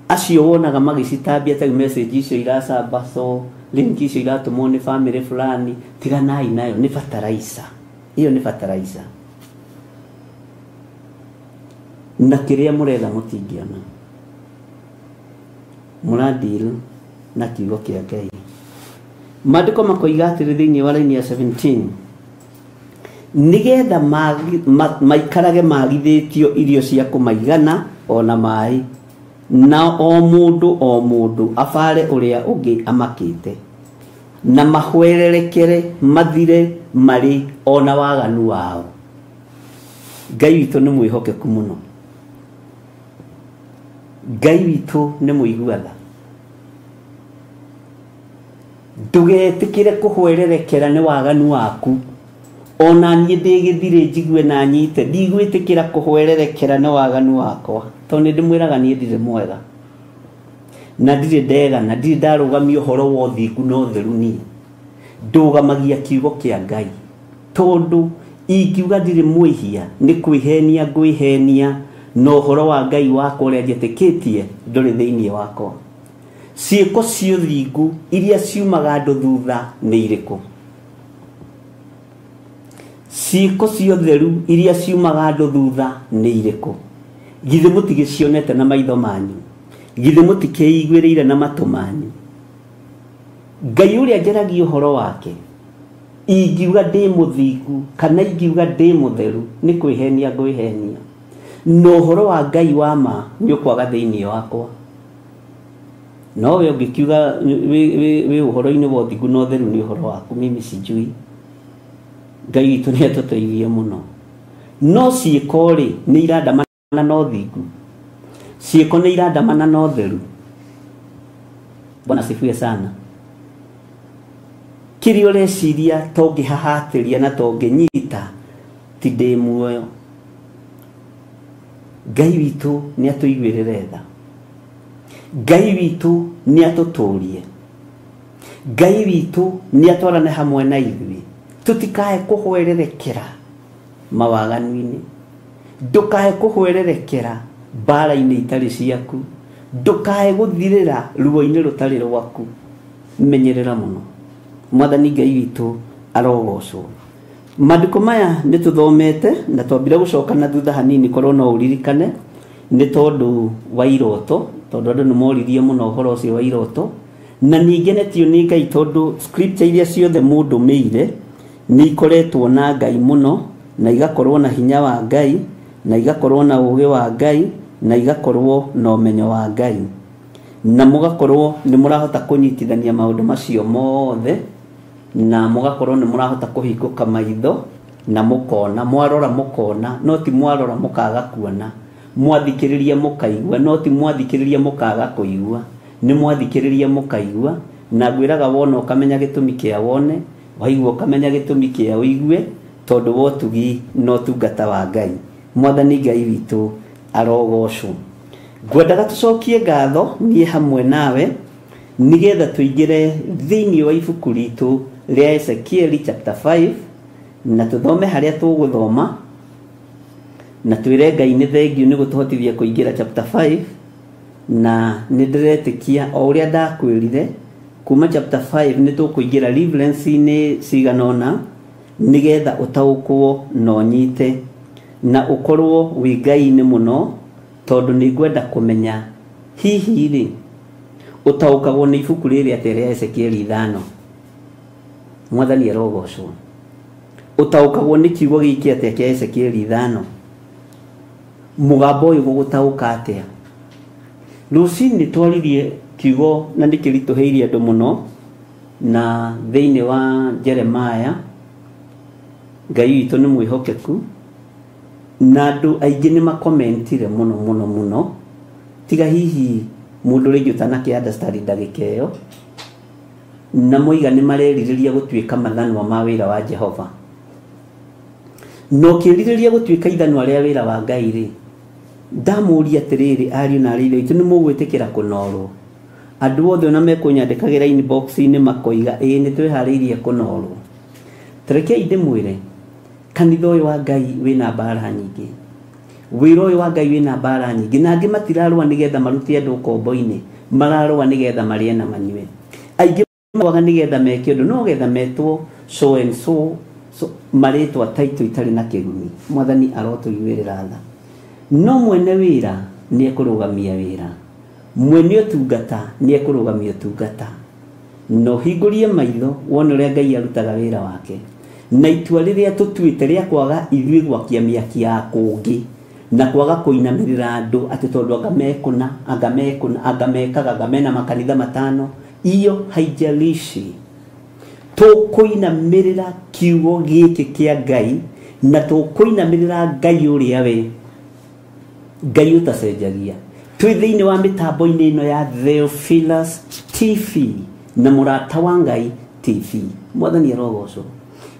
acio wonaga magĩcitambia ta message icio iracambacwo, link icio iratũmwo nĩ family fulani, tiganai nayo, nĩ bataraitha ĩyo, nĩ bataraitha, na kĩrĩa mũretha mũtingĩona. Mũradeal na kiugo kĩa Ngai. Maandĩko makoiga atĩrĩ thĩinĩ wa raini ya 17, nĩgetha maikarage magithĩtio irio cia kũmaigana ona maĩ, na o mũndũ o mũndũ abare ũrĩa ũngĩ amakĩte, na mahwererekere mathire marĩ ona waganu wao. Ngai witũ nĩ mwĩhokeku mũno, Ngai witũ nĩ mũigua tha. Ndũgetĩkĩre kũhwererekera nĩ waganu waku. Ona niĩ ndĩ gĩthirĩ njigue na nyite, ndigwĩtĩkĩra kũhwererekera nĩ waganu wakwa, tondũ nĩ ndĩmwĩraga niĩ ndirĩ mwega na ndirĩ ndega na ndirĩ ndarũgamia ũhoro wa ũthingu na ũtheru. Niĩ ndũgamagia kiugo kĩa Ngai, tondũ Ingiuga ndirĩ mwĩhia nĩ kwĩhenia ngwĩhenia, na ũhoro wa Ngai wakwa ũrĩa njĩtĩkĩtie ndũrĩ thĩinĩ wakwa. Ciĩko cia ũthingu iria ciumaga andũ thutha nĩ irĩkũ? Ciĩko cia ũtheru iria ciumaga andũ thutha nĩ irĩkũ? Githĩ mũtigĩcionete na maitho manyu? Githĩ mũtikĩiguĩrĩire na matũ manyu? Ngai ũrĩa njaragia ũhoro wake, ingiuga ndĩ mũthingu kana ingiuga ndĩ mũtheru nĩ kwĩhenia ngwĩhenia, na ũhoro wa Ngai wa ma nĩ ũkwaga thĩinĩ wakwa. No we ũngĩkiuga wĩ ũhoro-inĩ wa ũthingu na ũtheru nĩ ũhoro waku, mimi sijui. Ngai witũ nĩ atũteithie mũno. No ciĩko rĩ nĩ irandamana na ũthingu, ciĩko nĩ irandamana na ũtheru. Bwana asifiwe sana. Kĩrĩa ũreciria tongĩhahatĩria na tongĩnyita ti ndĩ muoyo. Ngai witũ nĩ atũiguĩrĩre tha, Ngai witũ nĩ atũtũrie, Ngai witũ nĩ atwarane hamwe na ithuĩ, tũtikae kũhwererekera mawaganu-inĩ, ndũkae kũhwererekera mbara-inĩ itarĩ ciaku, ndũkae gũthirĩra ruo-inĩ rũtarĩ rwaku. Menyerera mũno. Mwathani Ngai witũ arogocwo. Maandĩko maya nĩ tũthomete na twambire gũcoka na thutha hanini korwo no ũririkane, nĩ tondũ wa iroto, tondũ andũ nĩ moririe mũno ũhoro ũcio wa iroto, na ningĩ nĩ Ngai tondũ scripture iria ciothe mũndũmĩire nĩ ikoretwo na Ngai mũno, na igakorwo na hinya wa Ngai, na igakorwo na ũũgĩ wa Ngai, na igakorwo na ũmenyo wa Ngai, na mũgakorwo nĩ mũrahota kũnyitithania maũndũ macio mothe, na mũgakorwo nĩ mũrahota kũhingũka maitho na mũkona, mwarora mũkona, no ti mwarora mũkaga kuona, mwathikĩrĩria mũkaigua, no ti mwathikĩrĩria mũkaga kũigua, nĩ mwathikĩrĩria mũkaigua. Na ngwĩraga wona ũkamenya gĩtũmi kĩa wone, waigua ũkamenya gĩtũmi kĩa ũigue, tondũ wa ũtugi na ũtungata wa Ngai. Mwathani Ngai witũ arogocwo. Ngwendaga tũcokie ngatho niĩ hamwe nawe nĩgetha tũingĩre thĩinĩ wa ibuku ritũ rĩa Ezekieli chapter 5 na tũthome harĩa tũgũthoma, na twĩre Ngai nĩ thengiũ nĩ gũtũhotithia kũingĩra chapter 5. Na nĩ ndĩretĩkia o ũrĩa ndakwĩrire kuma chapter 5 nĩ tũkũingĩra reference-inĩ cigana ũna nĩgetha ũtaũkwo na ũnyite na ũkorwo wĩ Ngai-inĩ mũno, tondũ nĩ ngwenda kũmenya hihi rĩ ũtaũkagwo nĩ ibuku rĩrĩ atĩa rĩa Ezekieli 5. Mwathani arogocwo. Ũtaũkagwo nĩ kiugo gĩkĩ atĩa kĩa Ezekieli 5? Mũgambo ũyũ gũgũtaũka atĩa? Rũcinĩ twaririe kiugo na nĩ kĩritũhĩirie andũ mũno, na thĩinĩ wa Jeremiah Ngai witũ nĩ mwĩhokeku, na andũ aingĩ nĩ makomentire mũno mũno mũno, tiga hihi mũndũ rĩngĩ ũtanakĩ understand ndagĩka ĩyo, na moiga nĩ marerirĩria gũtuĩka mathanwa ma wĩra wa Jehova. Na ũkĩrirĩria gũtuĩka ithanwa rĩa wĩra wa Ngai rĩ, ndamũria atĩrĩrĩ, ariũ na aarĩ aitũ, nĩ mũgwĩtĩkĩra kũnorwo? Andũ othe ona mekũnyandĩkagĩra inbox-inĩ makoiga ĩĩ nĩ twĩharĩirie kũnorwo. Tarekei ndĩmwĩre, kanitha ũyũ wa Ngai wĩna mbara nyingĩ, wĩra ũyũ wa Ngai wĩna mbara nyingĩ, na angĩ matirarũa nĩgetha marute andũ ũkombo-inĩ, mararũa nĩgetha marĩe na manyue. Aingĩ marũaga nĩgetha meke ũndũ, no getha metwo so and so, so marĩtwa title itarĩ na kĩguni. Mwathani arotũiguĩrĩra tha. No mwene wĩra nĩ ekũrũgamia wĩra, mwene ũtungata nĩ ekũrũgamia ũtungata. Na ũhingũrie maitho wone ũrĩa Ngai arutaga wĩra wake, na itua rĩrĩa tũtuĩte rĩa kwaga ithuĩ gwakia mĩaki ya kũngĩ na kwaga kũinamĩrĩra andũ atĩ tondũ anga mekũna, anga mekũna, anga mekaga, anga mena makanitha matano, iyo haijalishi. Tũkũinamĩrĩra kiugo gĩkĩ kĩa Ngai, na tũkũinamĩrĩra Ngai ũrĩa we Ngai ũtacenjagia. Twĩ thĩinĩ wa mĩtambo-inĩ ĩno ya Theophilus TV na Mũrata wa Ngai TV. Mwathani arogocwo.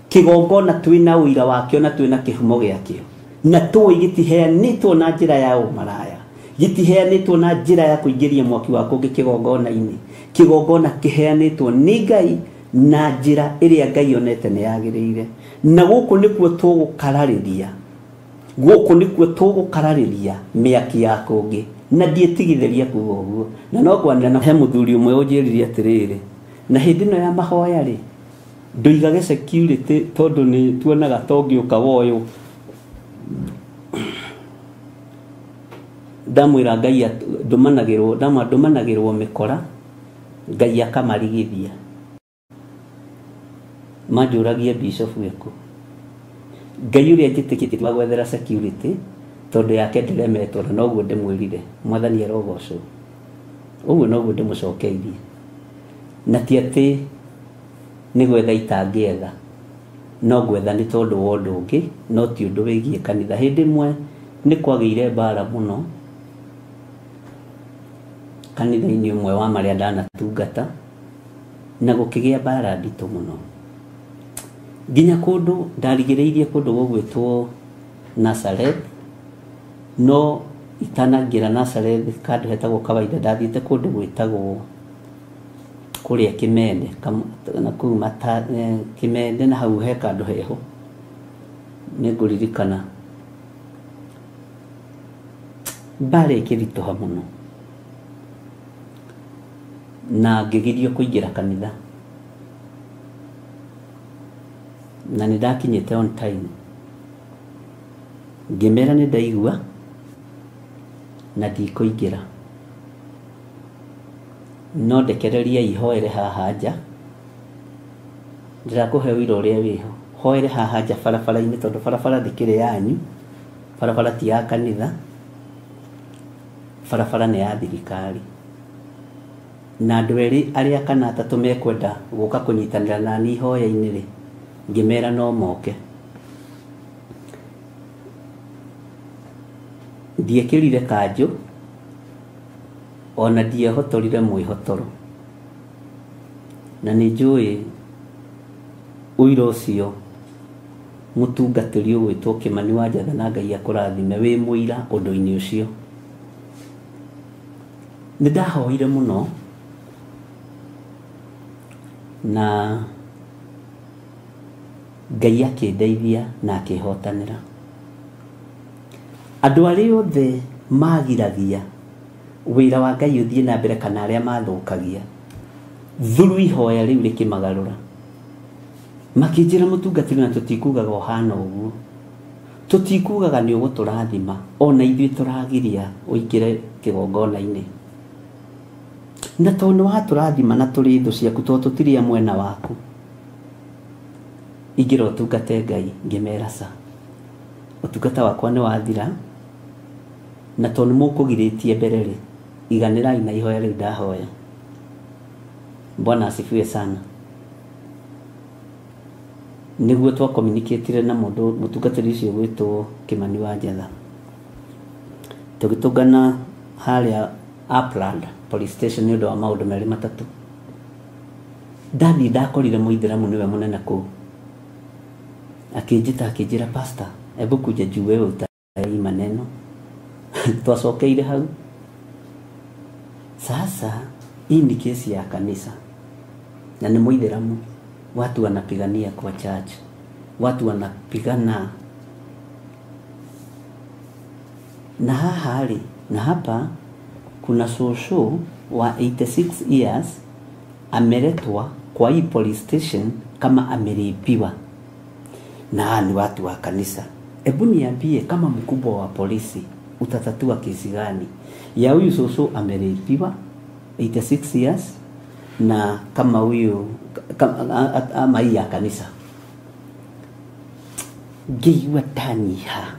Kĩgongona twĩna ũira wakĩo na twĩna kĩhumo gĩakĩo, na tũĩ gĩtiheanĩtwo na njĩra ya ũmaraya, gĩtiheanĩtwo na njĩra ya kũingĩria mwaki wa kũngĩ kĩgongona-inĩ. Kĩgongona kĩheanĩtwo nĩ Ngai Na njĩra ĩrĩa Ngai onete nĩ yagĩrĩire. Na gũkũ nĩkuo tũgũkararĩria. Gũkũ nĩkuo tũgũkararĩria mĩaki ya kũngĩ. Na ndiĩtigithĩria kuga ũguo. Na no ngwanĩra na he mũthuri ũmwe ũnjĩrire atĩrĩrĩ, na hĩndĩ ĩno ya mahoya rĩ, ndũigage security tondũ nĩ tuonaga ta ũngĩũka woywo. Ndamwĩra Ngai ndũmanagĩrwo, ndũmanagĩrwo mĩkora, Ngai akamarigithia. Manjũragie bishop wĩkũ. Ngai ũrĩa njĩtĩkĩtie wa gwethera security tondũ yake ndĩremetwo na noguo ndĩmwĩrire Mwathani arogocwo. Ũguo noguo ndĩmũcokeirie. Na ti atĩ nĩ gwetha itangĩetha, no gwetha nĩ tondũ wa ũndũ ũngĩ, no ti ũndũ wĩgiĩ kanitha. Hĩndĩ ĩmwe nĩ kwagĩire mbara mũno kanitha-inĩ ũmwe wa marĩa ndanatungata, na gũkĩgĩa mbara nditũ mũno nginya kũndũ ndarigĩrĩirie kũndũ gũgwĩtwo Nazareth, no itanangĩra Nazareth kandũ hetagwo kawaida, ndathiĩte kũndũ gwĩtagwo kũrĩa Kĩmende, na kũu Kĩmende, na hau he kandũ heho nĩngũririkana mbara ĩkĩritũha mũno na ngĩgirio kũingĩra kanitha, na nĩ ndakinyĩte on time. Ngĩmera nĩ ndaigua na ndikũingĩra, no ndekereria ihoere haha nja, ndĩrakũhe ũira ũrĩa wĩho, hoere haha nja barabara-inĩ, tondũ barabara ndĩkĩrĩ yanyu, barabara ti ya kanitha, barabara nĩ ya thirikari. Na andũ erĩ arĩa kana atatũ mekwenda gũka kũnyitanĩra nani ihoya-inĩ rĩ, ngĩmera no moke. Ndiekĩrire kanjũ ona ndiehotorire mwĩhotoro, na nĩ njũĩ ũira ũcio mũtungatĩri ũgwĩtwo Kĩmani wa Njatha, na Ngai akũrathime wĩ mũira ũndũ-inĩ ũcio. Nĩ ndahoire mũno na Ngai akĩndeithia na akĩhotanĩra. Andũ arĩa othe magiragia wĩra wa Ngai ũthiĩ na mbere kana arĩa mathũkagia, thuru ihoya rĩu rĩkĩmagarũra. Makĩnjĩra mũtungatĩri, na tũtikugaga ũhana ũguo, tũtikugaga nĩ ũgũtũrathima, ona ithuĩ tũragiria ũingĩre kĩgongona-inĩ, na tondũ nĩ watũrathima na tũrĩ thũ ciaku, tondũ tũtirĩ a mwena waku, ingĩra ũtungate Ngai. Ngĩmera ca, ũtungata wakwa nĩ wathira, na tondũ nĩ mũkũgirĩtie mbere rĩ, iganĩrai na ihoya rĩu ndahoya. Bwana asifiwe sana. Nĩguo twakomunicatire na mũndũ mũtungatĩri ũcio gwĩtwo Kĩmani wa Njatha, tũgĩtũngana harĩa Upland police station nĩ ũndũ wa maũndũ merĩ matatũ. Ndathiĩ ndakorire mũithĩramu nĩwe mũnene kũu, akĩnjĩta akĩnjĩra, pastor, hebu kuja juu wewe utai maneno. Twacokeire hau. Sasa hii ni kesi ya kanisa na ni muithiramu, watu wanapigania kwa church, watu wanapigana na haha rĩ, na hapa kuna shosho wa 86 years ameletwa kwa hii police station kama ameripiwa, na ni watu wa kanisa. Ebu niambie, kama mkubwa wa polisi utatatua kesi gani ya huyu shosho ameripiwa 86 years, na kama huyu ama hii ya kanisa? Ngĩigua ndanyiha,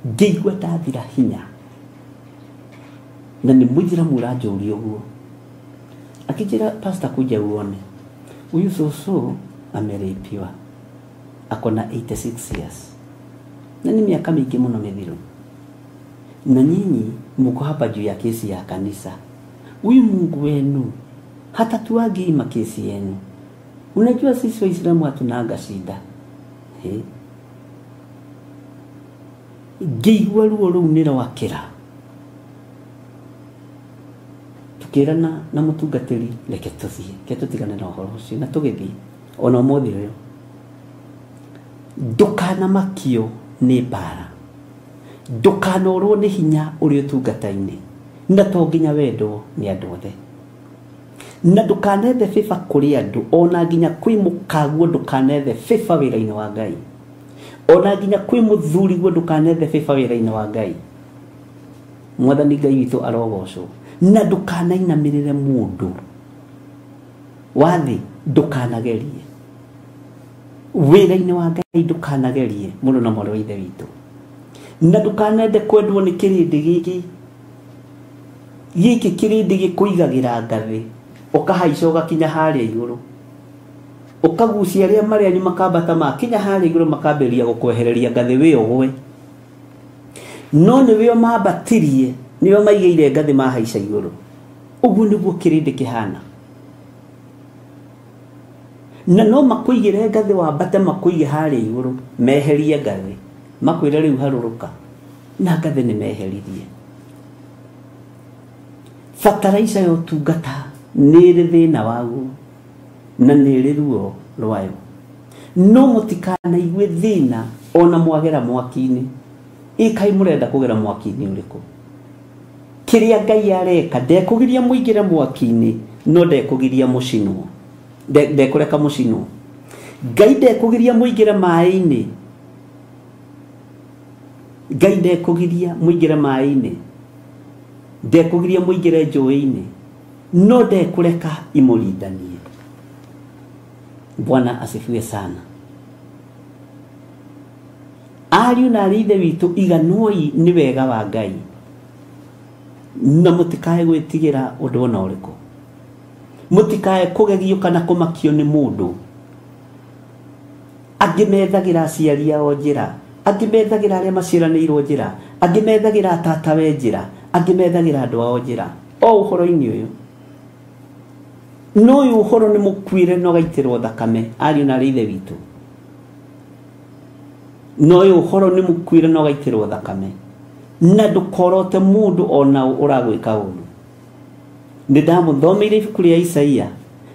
ngĩigua ndathira hinya, na nĩ mũithĩramu ũranjũria ũguo. Akĩnjĩra, pastor, kuja uone huyu shosho ameripiwa, ako na 86 years, na ni miaka mĩingĩ mũno mĩthiru, na nyinyi mko hapa juu ya kesi ya kanisa. Huyu Mungu wenu hatatuagi makesi yenu. Unajua sisi Waislamu hatunaga shida. Ngĩigua ruo rũu nĩ rwakĩra. Tukĩrana na mũtungatĩri reke tũthiĩ, reke tũtigane na ũhoro ũcio, na tũgĩthiĩ ona ũmũthĩ ũyũ. Ndũkanamakio nĩ mbara, ndũkanorwo nĩ hinya ũrĩ ũtungata-inĩ, na to nginya wendwo nĩ andũ othe, na ndũkanethe favor kũrĩ andũ, ona nginya kwĩ mũkaguo ndũkanethe favor wĩra-inĩ wa Ngai, ona nginya kwĩ mũthuriguo ndũkanethe favor wĩra-inĩ wa Ngai. Mwathani Ngai witũ arogocwo. Na ndũkanainamĩrĩre mũndũ wathi, ndũkanagerie wĩra-inĩ wa Ngai, ndũkanagerie mũndũ na mwarĩ wa ithe witũ, na ndũkanende kwendwo nĩ kĩrĩndĩ gĩkĩ gĩkĩ kĩrĩndĩ gĩkũigagĩra ngathĩ, ũkahaica ũgakinya harĩa igũrũ, ũkagucia arĩa marĩ anyu makambata makinya harĩa igũrũ makambĩrĩria gũkwehereria ngathĩ wĩ ũgwe, no nĩwe mambatirie, nĩwe maigĩire ngathĩ mahaica igũrũ. Ũguo nĩguo kĩrĩndĩ kĩhana, na no makũigĩre ngathĩ wambate makũige harĩa igũrũ, meherie ngathĩ makwĩre rĩu harũrũka, na ngathĩ nĩ meheririe. Bataraica ya ũtungata nĩ ĩrĩ thĩna waguo na nĩ ĩrĩ ruo rwayo, no mũtikanaigue thĩna ona mwagera mwaki-inĩ. Ĩkai mũrenda kũgera mwaki-inĩ ũrĩkũ? Kĩrĩa Ngai areka ndekũgiria mũingĩre mwaki-inĩ, no ndekũgiria mũcinwo, ndekũreka mũcinwo. Ngai ndekũgiria mũingĩre maĩ-inĩ, Ngai ndekũgiria mũingĩre maĩ-inĩ, ndekũgiria mũingĩre njũĩ-inĩ, no ndekũreka imũrindanie. Bwana asifiwe sana. Ariũ na arĩ ithe witũ, iganwoi nĩ wega wa Ngai, na mũtikae gwĩtigĩra ũndũ ona ũrĩkũ, mũtikae kũgegio kana kũmakio nĩ mũndũ. Angĩ methagĩra aciari ao njĩra, angĩ methagĩra arĩa maciaranĩirwo njĩra, angĩ methagĩra tatawe njĩra, angĩ methagĩra andũ ao njĩra. O ũhoro-inĩ ũyũ, no ũyũ ũhoro nĩ mũkuĩre na ũgaitĩrwo thakame, ariũ na arĩ ithe witũ. No ũyũ ũhoro nĩ mũkuĩre na ũgaitĩrwo thakame, na ndũkorote mũndũ ona ũragwĩka ũru. Nĩ ndamũthomeire ibuku rĩa Isaia,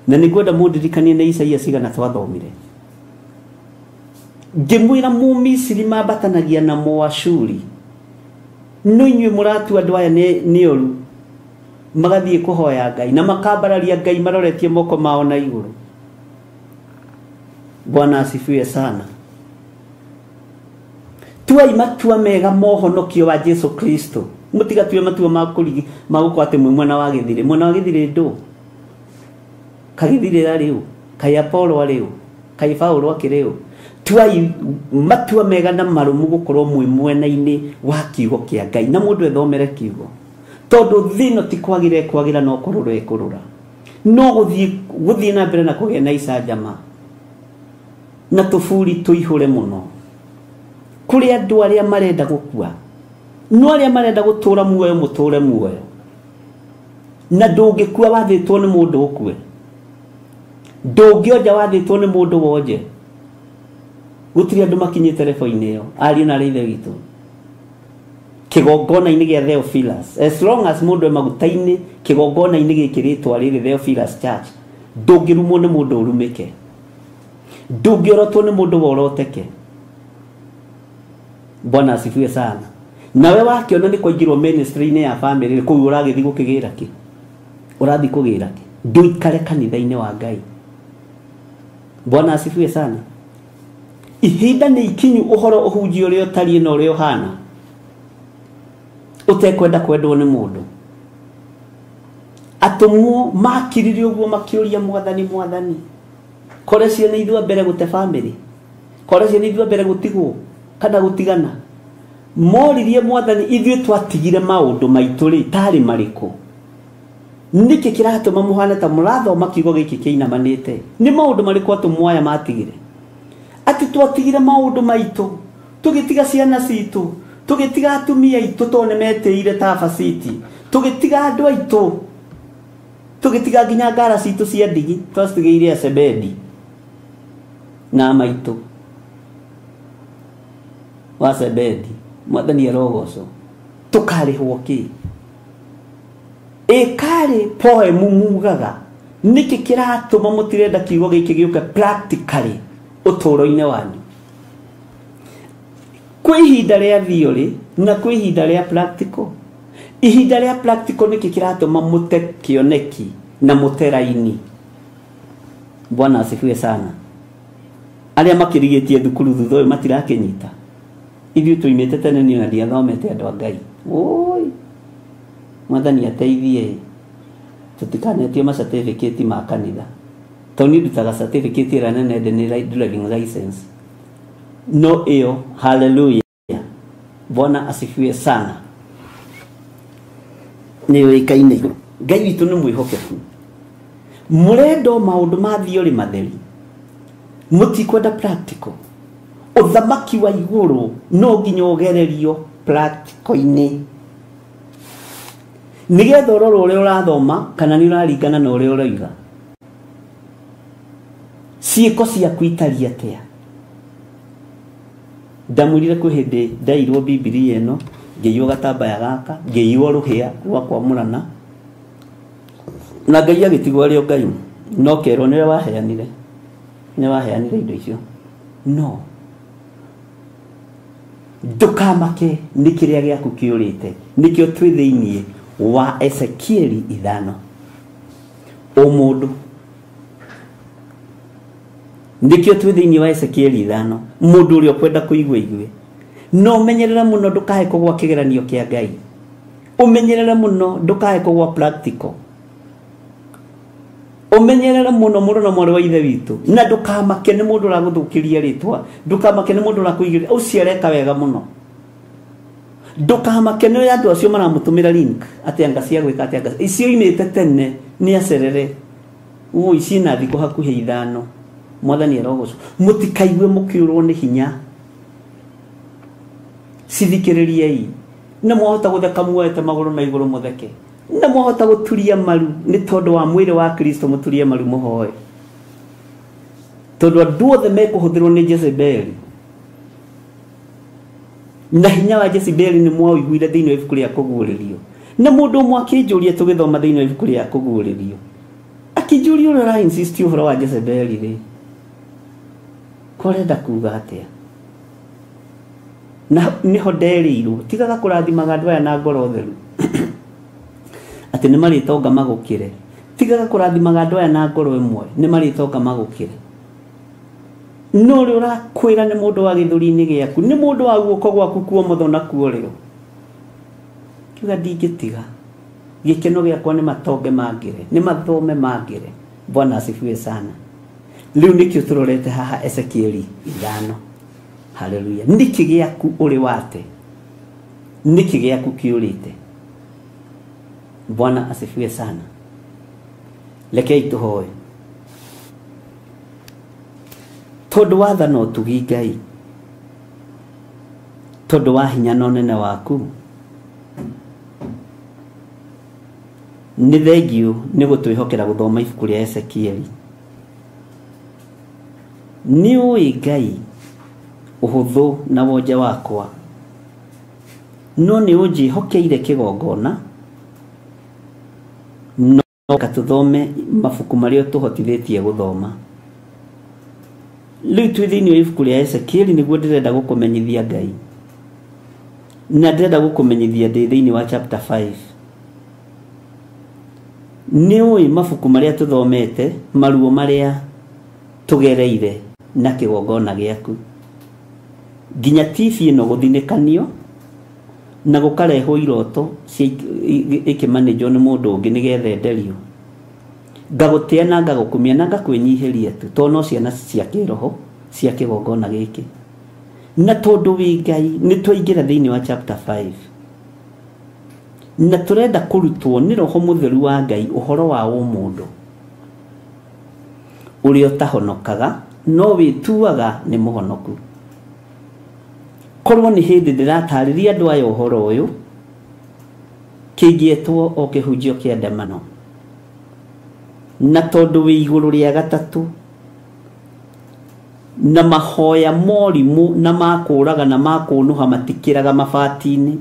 na nĩ ngwenda mũndirikanie nĩ Isaia cigana twathomire. Ngĩmwĩra Mũmisiri mambatanagia na Mũashuri, no inyuĩ mũratua andũ aya nĩ oru, magathiĩ kũhoya Ngai na makambararia Ngai maroretie moko mao na igũrũ. Bwana asifiwe sana. Tuai matua mega mohonokio wa Jesu Kristo, mũtigatue matua ma kũrigi ma gũkorwo atĩ mwĩ mwena wa gĩthirĩ. Mwena wa gĩthirĩ ndũ kagĩthirĩ arĩ ũ? Kaĩ Apollo arĩ ũ? Kaĩ Paulo akĩrĩ ũ? Tuai matua mega na marũmu gũkorwo mwĩ mwena-inĩ wa kiugo kĩa Ngai, na mũndũ ethomere kiugo, tondũ thĩ ĩno ti kwagĩra ĩkwagĩra no kũrũra ĩkũrũra, no gũthiĩ na mbere na kũgĩa na icanjama na tũburi tũihũre mũno kũrĩ andũ arĩa marenda gũkua, no arĩa marenda gũtũra muoyo mũtũre muoyo, na ndũngĩkua wathĩtwo nĩ mũndũ ũkue, ndũngĩonja wathĩtwo nĩ mũndũ wonje. Gũtirĩ andũ makinyĩte rebo-inĩ ĩyo, ariũ na arĩ ithe witũ, kĩgongona-inĩ gĩa Theophilus. As long as mũndũ e maguta-inĩ kĩgongona-inĩ gĩkĩ rĩtwa rĩrĩ Theophilus Church, ndũngĩrumwo nĩ mũndũ ũrumĩke, ndũngĩorotwo nĩ mũndũ woroteke. Bwana asifiwe sana. Nawe wakĩona nĩ kwaingĩrwo ministry-inĩ ya family kũu, ũragĩthiĩ gũkĩgĩra kĩ? Ũrathiĩ kũgĩra kĩ? Ndũikare kanitha-inĩ wa Ngai. Bwana asifiwe sana. Ihinda nĩ ikinyu ũhoro ũhunjie ũrĩa ũtariĩ na ũrĩa ũhana, ũtekwenda kwendwo nĩ mũndũ. Atũmwo makirire ũguo makĩũria Mwathani, Mwathani, kore ciana ithuĩ mbere gũte family, kore ciana ithuĩ mbere gũtigwo kana gũtigana. Moririe Mwathani, ithuĩ twatigire maũndũ maitũ rĩ tarĩ marĩkũ? Nĩkĩ kĩratũma mũhane ta mũrathoma kiugo gĩkĩ kĩinamanĩte? Nĩ maũndũ marĩkũ atũmwo aya matigire? Atĩ twatigire maũndũ maitũ, tũgĩtiga ciana citũ, tũgĩtiga atumia aitũ tondũ nĩmetĩire ta baciti, tũgĩtiga andũ aitũ, tũgĩtiga nginya ngara citũ cia ndigi twacitigĩire Asebedi na maitũ wa Sebedi. Mwathani arogocwo. Tũkarĩhwo kĩ? Ĩkarĩ poem mugaga nĩkĩ kĩratũma mũtirenda kiugo gĩkĩ gĩũke practically ũtũũro-inĩ wanyu. Kwĩ ihinda rĩa theory na kwĩ ihinda rĩa practical. Ihinda rĩa practical nĩkĩ kĩratũma mũte kĩoneki na mũte raini. Bwana asifiwe sana. Arĩa makĩrigĩtie thukuru thutha ũyũ matirakĩnyita. Ithuĩ tuimĩte tene niĩ na ndiathomete andũ a Ngai. Oi, Mwathani ateithie tũtikanetio ma certificate ma kanitha. Tondũ niĩ ndutaga certificate ĩrĩa nene ndĩ nĩ driving license. No ĩyo, hallelujah. Bwana asifiwe sana. Nĩ yũĩkaine. Ngai witũ nĩ mwĩhokeku. Mũrenda o maũndũ ma theory matheri. Mũtikwenda practical. Ũthamaki wa igũrũ no nginya ũgererio practical-inĩ. Nĩgetha ũrore ũrĩa ũrathoma kana nĩ ũraringana na ũrĩa ũroiga. Ciĩko ciaku itariĩ atĩa? Ndamwĩrire kwĩ hĩndĩ ndairwo Bibilia ĩno, ngĩiywo gatambaya gaka, ngĩiywo rũhĩa rwa kwamũrana. Na Ngai agĩtigwo arĩ o Ngai. No kerwo nĩwe waheanire. Nĩwe waheanire indo icio. No ndũkamake nĩ kĩrĩa gĩaku kĩũrĩte. Nĩkĩo twĩ thĩiniĩ wa Ezekieli 5. Ũmũndũ. Nĩkĩo twĩ thĩiniĩ wa Ezekieli 5. Mũndũ ũrĩa ũkwenda kũigua igue. No ũmenyerere mũno ndũkae kũgwa kĩgeranio kĩa Ngai. Ũmenyerere mũno ndũkae kũgwa practical. Ũmenyerere mũno mũndũ na mwarĩ wa ithe witũ. Na ndũkamake nĩ mũndũ ũragũthũkĩria rĩtwa. Ndũkamake nĩ mũndũ ũrakũigĩrĩra. Ũcio areka wega mũno. Ndũkamake nĩ andũ acio maramũtũmĩra link atĩ anga cia gwĩka atĩ anga icio imĩte tene nĩ acerere. Ũ ici na thikũ hakuhĩ 5. Mwathani arogocwo. Mũtikaigue mũkĩũrwo nĩ hinya. Cithikĩrĩriei. Na mwahota gũtheka muoete magũrũ na igũrũ mũtheke. Na mwahota gũturia maru nĩ tondũ wa mwĩrĩ wa Kristo mũturie maru mũhoe. Tondũ andũ othe mekũhũthĩrwo nĩ Jezebeli. Na hinya wa Jezebeli nĩ mwaũiguire thĩinĩ wa ibuku rĩa kũguũrĩrio. Na mũndũ ũmwe akĩnjũria tũgĩthoma thĩinĩ wa ibuku rĩa kũguũrĩrio. Akĩnjũria ũrĩa ũra insist ũhoro wa Jezebeli rĩ. Ko ũrenda kuga atĩa? Na nĩho nderĩirwo tigaga kũrathimaga andũ aya na ngoro theru. Atĩ nĩ marĩtonga magũkĩre. Tigaga kũrathimaga andũ aya na ngoro ĩmwe, nĩ marĩtonga magũkĩre. No ũrĩa ũrakwĩra nĩ mũndũ wa gĩthũri-inĩ gĩaku, nĩ mũndũ wa guoko gwaku kuomotho na kuorĩo. Kiuga ndingĩtiga. Gĩkeno gĩakwa nĩ matonge mangĩre, nĩ mathome mangĩre. Bwana asifiwe sana. Rĩu nĩkĩo tũrorete haha Ezekieli 5. Haleluya. Nĩkĩ gĩaku ũrĩ wate? Nĩkĩ gĩaku kĩũrĩte? Bwana asifiwe sana. Rekei tũhoe. Tondũ watha na ũtugi Ngai, tondũ wa hinya na ũnene waku, nĩ thengiũ nĩ gũtwĩhokera gũthoma ibuku rĩa Ezekieli. Nĩ ũĩ Ngai ũhũthũ na wonje wakwa, no nĩ ũnjĩhokeire kĩgongona, no tũthome mabuku marĩa tũhotithĩtie gũthoma. Rĩu twĩ thĩinĩ wa ibuku rĩa Ezekieli nĩguo ndĩrenda gũkũmenyithia Ngai. Na ndĩrenda gũkũmenyithia ndĩ thĩinĩ wa chapter 5. Nĩ ũĩ mabuku marĩa tũthomete, maruo marĩa tũgereire na kĩgongona gĩaku. Nginya TV ĩno gũthinĩkanio na gũkarehwo iroto cia ĩkĩmanĩjwo nĩ mũndũ ũngĩ nĩgetha enderio. Ngagũtĩa na ngagũkumia na ngakwĩnyihĩria tu tondũ no ciana cia kĩroho cia kĩgongona gĩkĩ. Na tondũ wĩ Ngai nĩ twaingĩra thĩinĩ wa chapter 5. Na tũrenda kũrutwo nĩ Roho Mũtheru wa Ngai ũhoro wa ũmũndũ ũrĩa ũtahonokaga no wĩtuaga nĩ mũhonoku. Korwo nĩ hĩndĩ ndĩratarĩria andũ aya ũhoro ũyũ, kĩngĩetwo o kĩhunjio kĩa ndemano. Na tondũ wĩ igũrũ rĩa gatatũ na mahoya morimũ na makũraga na makũnũha matikĩraga mabati-inĩ.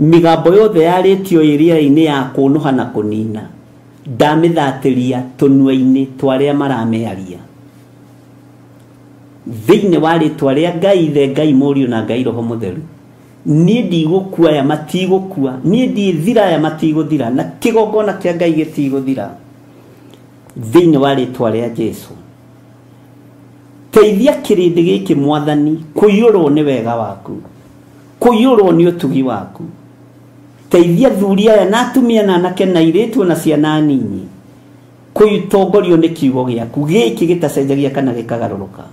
Mĩgambo yothe yarĩtio ĩrĩa-inĩ ya kũnũha na kũnina ndamĩthatĩria tũnua-inĩ twa arĩa maramĩaria. Thĩinĩ wa rĩtwa rĩa Ngai Ithe, Ngai Mũriũ na Ngai Roho Mũtheru, niĩ ndigũkua aya matigũkua, niĩ ndithira aya matigũthira, na kĩgongona kĩa Ngai gĩtigũthira. Thĩinĩ wa rĩtwa rĩa Jesũ, teithia kĩrĩndĩ gĩkĩ Mwathani kũiyũrwo nĩ wega waku, kũiyũrwo nĩ ũtugi waku. Teithia thuri aya na atumia na anake na airĩtu na ciana nini kũitongorio nĩ kiugo gĩaku gĩkĩ gĩtacenjagia kana gĩkagarũrũka.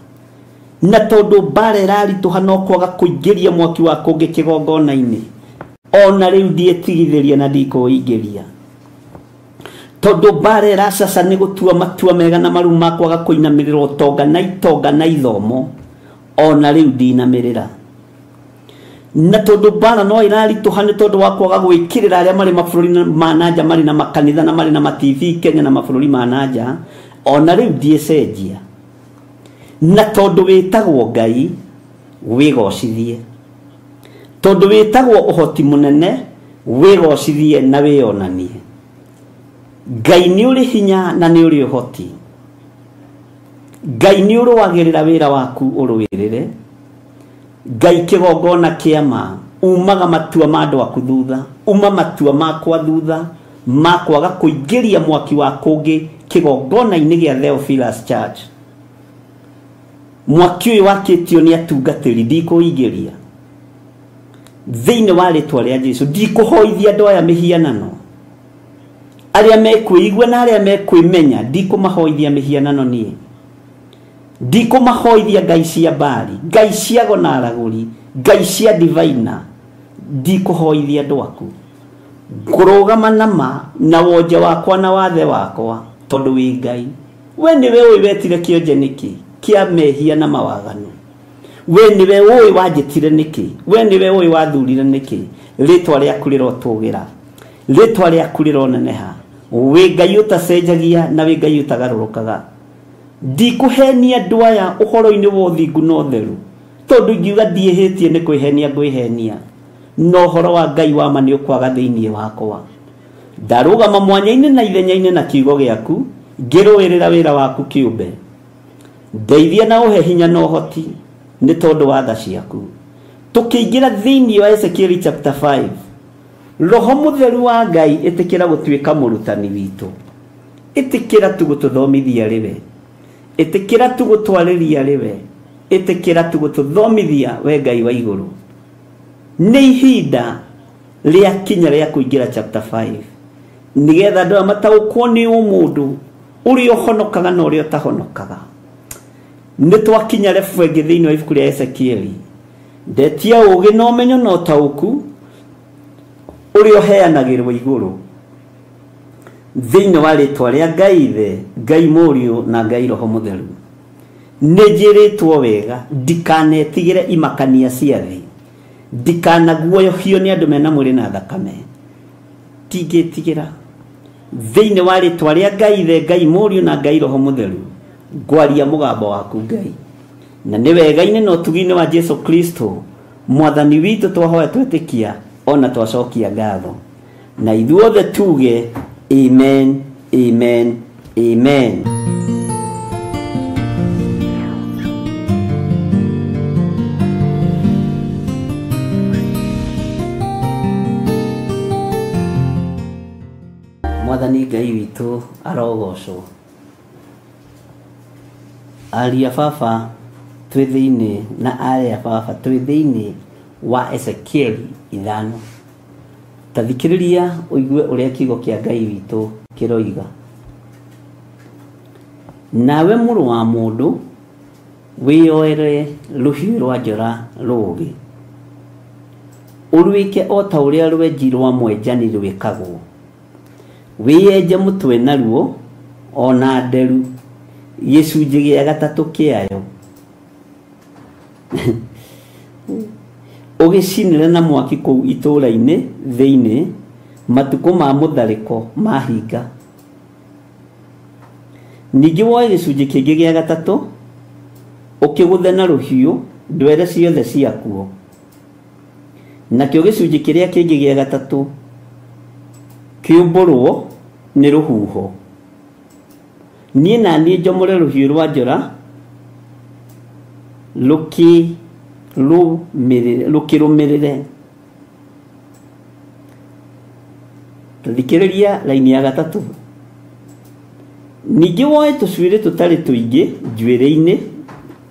Na tondũ mbara ĩraritũha no kwaga kũingĩria mwaki wa kũngĩ kĩgongona-inĩ, ona rĩu ndiĩtigithĩria na ndikũingĩria. Tondũ mbara ĩracaca nĩ gũtua matua mega na maru ma kwaga kũinamĩrĩra ũtonga na itonga na ithomo, ona rĩu ndinamĩrĩra. Na tondũ mbara no ĩraritũha nĩ tondũ wa kwaga gwĩkĩrĩra arĩa marĩ mabũrũri ma nanja, marĩ na makanitha na marĩ na ma TV Kenya na mabũrũri ma nanja, ona rĩu ndiĩcenjia. Na tondũ wĩtagwo Ngai wĩgocithie, tondũ wĩtagwo ũhoti mũnene wĩgocithie na wĩonanie. Ngai nĩ ũrĩ hinya na nĩ ũrĩ ũhoti. Ngai nĩ ũrũagĩrĩra wĩra waku ũrũĩrĩre. Ngai kĩgongona kĩa ma umaga matua ma andũ aku thutha, uma matua makwa thutha ma kwaga kũingĩria mwaki wa kũngĩ kĩgongona-inĩ gĩa Theophilus Church. Mwaki ũyũ wakĩtio nĩ atungatĩri ndikũingĩria. Thĩinĩ wa rĩtwa rĩa Jesũ ndikũhoithia andũ aya mĩhianano, arĩa mekwĩigua na arĩa mekwĩmenya ndikũmahoithia mĩhianano niĩ. Ndikũmahoithia ngai cia Baali, ngai cia ago na aragũri, ngai cia divaina, ndikũhoithia andũ aku. Ngũrũgama na ma na wonje wakwa na wathe wakwa, tondũ wĩ Ngai. We nĩwe ũĩ wetire kĩonje nĩkĩ kĩa mehia na mawaganu. We nĩwe ũĩ wanjĩtire nĩkĩ, we nĩwe ũĩ wathurire nĩkĩ. Rĩtwa rĩaku rĩrotũgĩra, rĩtwa rĩaku rĩroneneha. Wĩ Ngai ũtacenjagia na wĩ Ngai ũtagarũrũkaga. Ndikũhenia andũ aya ũhoro-inĩ wa ũthingu na ũtheru, tondũ ingiuga ndiĩhĩtie nĩ kwĩhenia ngwĩhenia, no ũhoro wa Ngai wa ma nĩ ũkwaga thĩinĩ wakwa. Ndarũgama mwanya-inĩ na ithenya-inĩ na kiugo gĩaku, ngĩrũĩrĩra wĩra waku kĩũmbe. Ndeithia na ũhe hinya na ũhoti nĩ tondũ wa tha ciaku. Tũkĩingĩra thĩinĩ wa Ezekiel chapter 5, Roho Mũtheru wa Ngai ĩtĩkĩra gũtuĩka mũrutani witũ, ĩtĩkĩra tu gũtũthomithia rĩwe, ĩtĩkĩra tu gũtwarĩria rĩwe, ĩtĩkĩra tu gũtũthomithia we Ngai wa igũrũ. Nĩ ihinda rĩa kinya rĩa kũingĩra chapter 5 nĩgetha andũ aya mataũkwo nĩ ũmũndũ ũrĩa ũhonokaga na ũrĩa ũtahonokaga. Nĩ twakinya rebu ĩngĩ thĩinĩ wa ibuku rĩa Ezekieli. Ndetia ũũgĩ na ũmenyo na ũtaũku ũrĩa ũheanagĩrwo igũrũ thĩinĩ wa rĩtwa rĩa Ngai Ithe, Ngai Mũriũ na Ngai Roho Mũtheru. Nĩ njĩrĩtwo wega ndikanetigĩre imakania cia thĩ, ndikanaguoyohio nĩ andũ mena mwĩrĩ na thakame. Ndingĩtigĩra. Thĩinĩ wa rĩtwa rĩa Ngai Ithe, Ngai Mũriũ na Ngai Roho Mũtheru, ngwaria mũgambo waku Ngai. Na nĩ wega-inĩ na ũtugi-inĩ wa Jesu Kristo Mwathani witũ twahoya twetĩkia ona twacokia ngatho. Na ithuothe tuge amen, amen, amen. Mwathani Ngai witũ arogocwo. Aria baba twĩ thĩinĩ na aria baba twĩ thĩinĩ wa Ezekieli 5. Ta thikĩrĩria ũigue ũrĩa kiugo kĩa Ngai witũ kĩroiga. Nawe mũrũ wa mũndũ wĩyoere rũhiũ rwa njora rũũgĩ, ũrwĩke o ta ũrĩa rwenji rwa mwenjani rwĩkagwo, wĩyenje mũtwe naruo ona nderu gĩcunjĩ gĩa gatatũ kĩayo, ũgĩcinĩre na mwaki kũu itũũra-inĩ thĩinĩ matukũ ma mũtharĩko mahinga. Ningĩ woe gĩcunjĩ kĩngĩ gĩa gatatũ ũkĩgũthe na rũhiũ ndwere ciothe ciakuo. Nakĩo gĩcunjĩ kĩrĩa kĩngĩ gĩa gatatũ kĩũmbũrwo nĩ rũhuho. Niĩ na niĩ njomore rũhiũ rwa njora rũkĩrũmĩrĩre. Thikĩrĩria raini ya gatatũ. Ningĩ woe tũcuĩrĩ tũtarĩ tũingĩ njuĩrĩ-inĩ,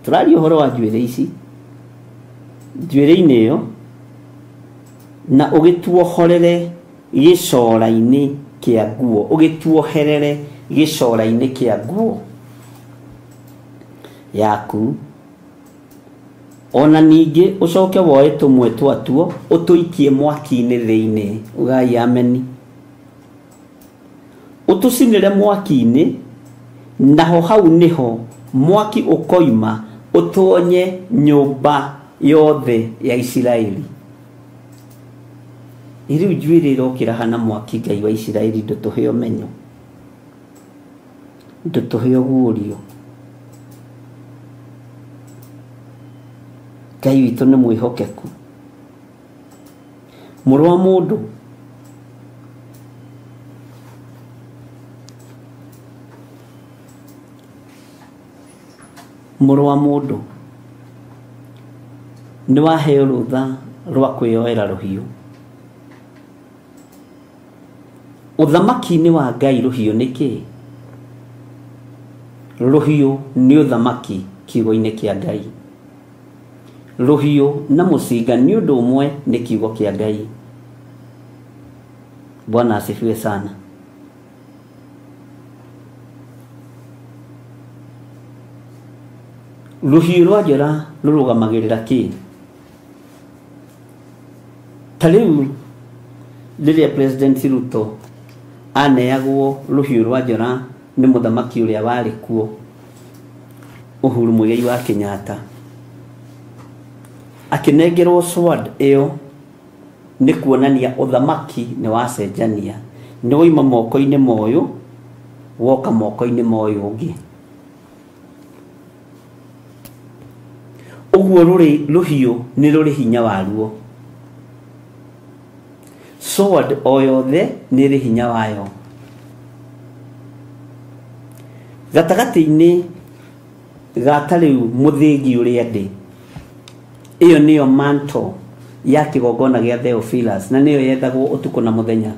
tũraria ũhoro wa njuĩrĩ ici, njuĩrĩ-inĩ ĩyo, na ũgĩtuohorere gĩcora-inĩ kĩa nguo, ũgĩtuoherere gĩcora-inĩ kĩa nguo yaku. Ona ningĩ ũcoke woe tũmwe twatuo ũtũikie mwaki-inĩ thĩinĩ. Ugai ameni. Ũtũcinĩre mwaki-inĩ, naho hau nĩho mwaki ũkoima ũtonye nyũmba yothe ya Isiraeli. Rĩu njuĩrĩ ĩrokĩra hana mwaki. Ngai wa Isiraeli, ndũtũhe ũmenyo, ndũtũhe ũguũrio. Ngai witũ nĩ mwĩhokeku. Mũrũ wa mũndũ, mũrũ wa mũndũ, nĩ waheo rũtha rwa kwĩyoera rũhiũ. Ũthamaki-inĩ wa Ngai rũhiũ nĩ kĩĩ? Rũhiũ nĩ ũthamaki kiugo-inĩ kĩa Ngai. Rũhiũ na mũcinga nĩ ũndũ ũmwe, nĩ kiugo kĩa Ngai. Bwana asifiwe sana. Rũhiũ rwa njora rũrũgamagĩrĩra kĩĩ? Ta rĩu rĩrĩa President Ruto aneagwo rũhiũ rwa njora nĩ mũthamaki ũrĩa warĩ kuo, Uhuru Muigai wa Kenyatta, akĩnengerwo sword ĩyo nĩ kuonania ũthamaki nĩ wacenjania, nĩ wauma moko-inĩ moyũ woka moko-inĩ moyũ ũngĩ. Ũguo rũhiũ nĩ rũrĩ hinya waruo. Sword o yothe nĩ ĩrĩ hinya wayo. Gatagatĩ-inĩ ga ta rĩu mũthĩgi ũrĩa ndĩ, ĩyo nĩyo mantle ya kĩgongona gĩa Theophilus, na nĩyo yethagwo ũtukũ na mũthenya.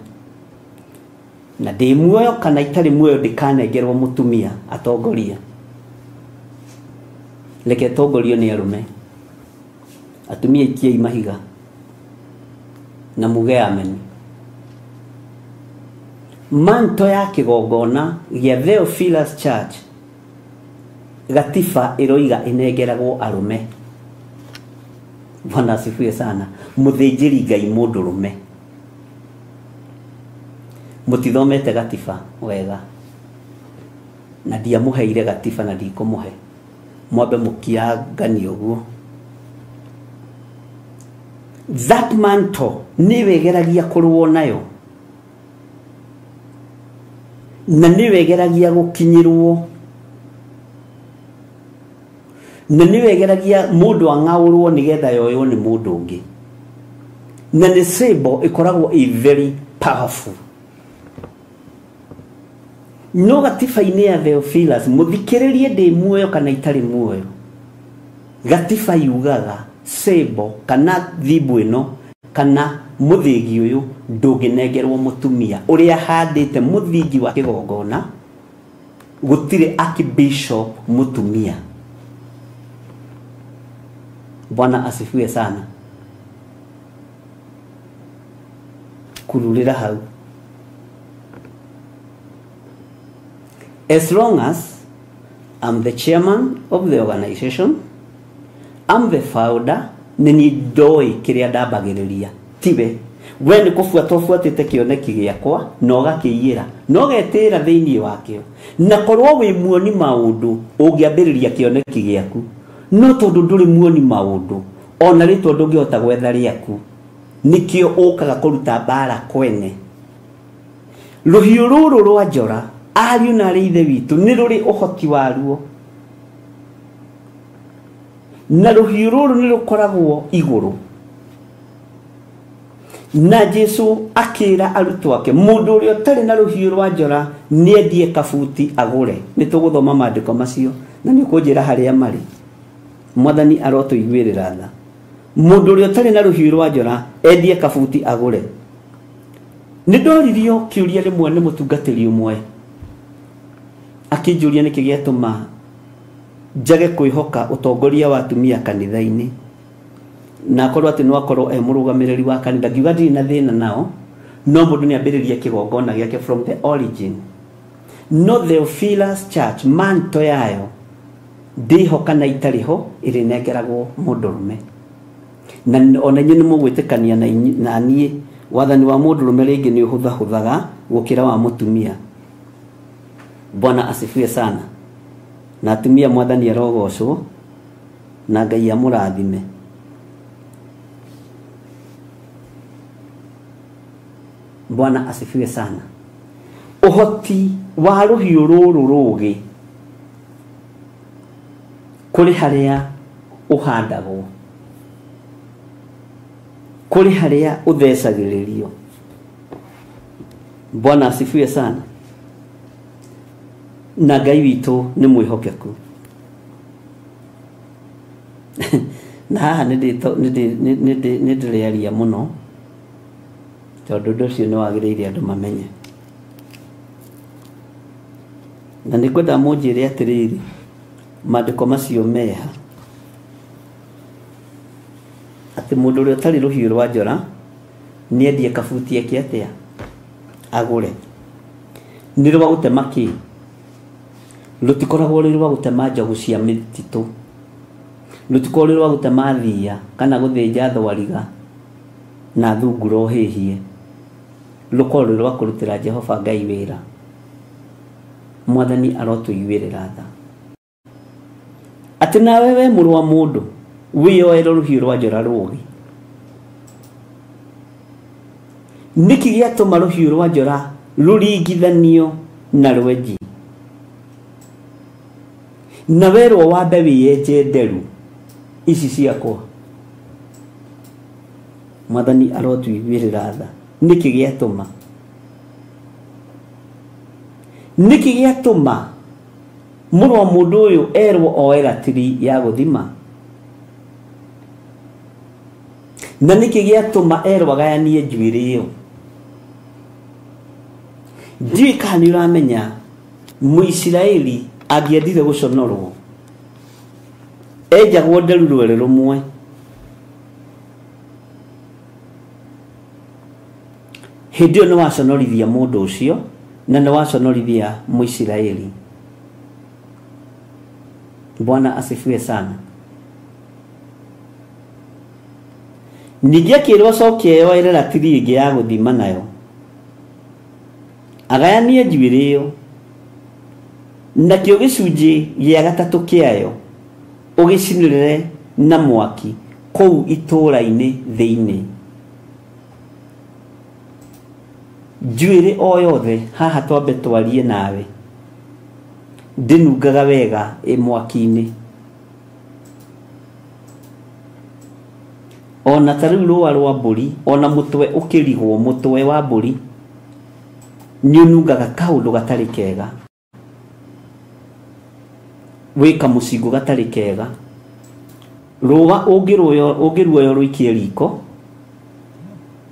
Na ndĩ muoyo kana itarĩ muoyo ndikanengerwo mũtumia atongoria. Reke tongorio nĩ arũme. Atumia ikiai mahiga na muge amen. Manto ya kĩgongona gĩa Theophilus Church gatiba ĩroiga ĩnengeragwo arũme. Bwana asifiwe sana. Mũthĩnjĩri Ngai mũndũrũme. Mũtithomete gatiba wega, na ndiamũheire gatiba na ndikũmũhe. Mwambe mũkianganie ũguo. That mantle nĩwe ĩgeragia kũrũo nayo, na nĩwe ĩgeragia gũkinyĩrwo, na nĩwe ĩgeragia mũndũ ang'aũrwo nĩgetha yoywo nĩ mũndũ ũngĩ. Na nĩ symbol ĩkoragwo ĩ very powerful. No gatiba-inĩ ya Theophilus, mũthikĩrĩrie ndĩ muoyo kana itarĩ muoyo, gatiba yugaga symbol kana thimbu ĩno kana mũthĩgi ũyũ ndũngĩnengerwo mũtumia ũrĩa handĩte mũthingi wa kĩgongona. Gũtirĩ archbishop mũtumia. Bwana asifiwe sana. Kururĩra hau. As long as I'm the chairman of the organization, I'm the founder, nĩ niĩ ndoĩ kĩrĩa ndambagĩrĩria. Tiwe we nĩ kũbuata ũbuatĩte kĩoneki gĩakwa na ũgakĩiyĩra na ũgetĩĩra thĩinĩ wakĩo. Na korwo wĩ muoni maũndũ ũngĩambĩrĩria kĩoneki gĩaku, no tondũ ndũrĩ muoni maũndũ ona rĩtwa ndũngĩhota gwetha rĩaku, nĩkĩo ũkaga kũruta mbara kwene. Rũhiũ rũrũ rwa njora, ariũ na arĩ ithe witũ, nĩ rũrĩ ũhoti waruo, na rũhiũ rũrũ nĩ rũkoragwo igũrũ. Na Jesu akira arutwo ake mundu uria utari na ruhiu rwa njora niendie kabuti agure. Ni tuguthoma maandiko macio na ni ukunjira haria mari. Mwathani arotuiguirira tha. Mundu uria utari na ruhiu rwa njora endie kabuti agure. Ni ndoririo kiuria rimwe ni mutungatiri umwe akinjuria niki giatuma njage kwihoka utongoria wa atumia kanitha-ini, na akorwo ati no akorwo e murugamiriri wa kanitha. Ngiuga ndirĩ na thĩna nao, no mũndũ nĩ ambĩrĩria kĩgongona gĩake from the origin. No Theophilus Church manto yayo ndĩho kana itarĩ ho ĩrĩnengeragwo mũndũrũme. Na ona inyuĩ nĩ mũgwĩtĩkania na niĩ wathani wa mũndũrũme rĩngĩ nĩ ũhũthahũthaga gũkĩra wa mũtumia. Bwana asifiwe sana. Na atumia mwathani arogocwo na Ngai amũrathime. Bwana asifiwe sana. Ũhoti wa rũhiũ rũrũ rũgĩ kũrĩ harĩa ũhandagwo, kũrĩ harĩa ũthecagĩrĩrio. Bwana asifiwe sana. Na Ngai witũ nĩ mwĩhokeku. Na haha nĩ ndĩrĩaria mũno tondũ ũndũ ũcio nĩ wagĩrĩire andũ mamenye. Na nĩ ngwenda mũnjĩre atĩrĩrĩ, maandĩko macio meha atĩ mũndũ ũrĩa ũtarĩ rũhiũ rwa njora nĩendie kabuti eke atĩa agũre. Nĩ rwa gũtema kĩ? Rũtikoragwo rwĩ rwa gũtema njogu cia mĩtitũ, rũtikoragwo rwĩ rwa gũtema thiia kana gũthĩnja thwariga na thungura ũhĩhie. Rũkorwo rwĩ rwa kũrutĩra Jehova Ngai wĩra. Mwathani arotũiguĩrĩra tha. Atĩ nawe we mũrũ wa mũndũ wĩyoere rũhiũ rwa njora rũũgĩ. Nĩkĩ gĩatũma rũhiũ rwa njora rũringithanio na rwenji? Na werwo wambe wĩyenje nderu ici ciakwa. Mwathani arotũiguĩrĩra tha. Nĩkĩ gĩatũma? Nĩkĩ gĩatũma mũrũ wa mũndũ ũyũ erwo oe ratiri ya gũthima? Na nĩkĩ gĩatũma erwo agayanie njuĩrĩ ĩyo? Ndiũĩ kana nĩ ũramenya Mũisiraeli angĩendire gũconorwo enjagwo nderu rwere rũmwe, hĩndĩ ĩyo nĩ waconorithia mũndũ ũcio na nĩ waconorithia Mũisiraeli. Bwana asifiwe sana. Ningĩ akĩrwo acoke eyoere ratiri ĩngĩ ya gũthima nayo agayanie njuĩrĩ ĩyo, nakĩo gĩcunjĩ gĩa gatatũ kĩayo ũgĩcinĩrĩre na mwaki kũu itũũra-inĩ thĩinĩ. Njuĩrĩ o yothe haha twambe twarie nawe ndĩnungaga wega ĩ mwaki-inĩ. Ona ta rĩu rũa rwa mbũri, ona mũtwe ũkĩrigwo mũtwe wa mbũri nĩ ũnungaga kaũndũ gatarĩ kega, wĩ kamũcingo gatarĩ kega. Rũa ũngĩruoya rũikie riko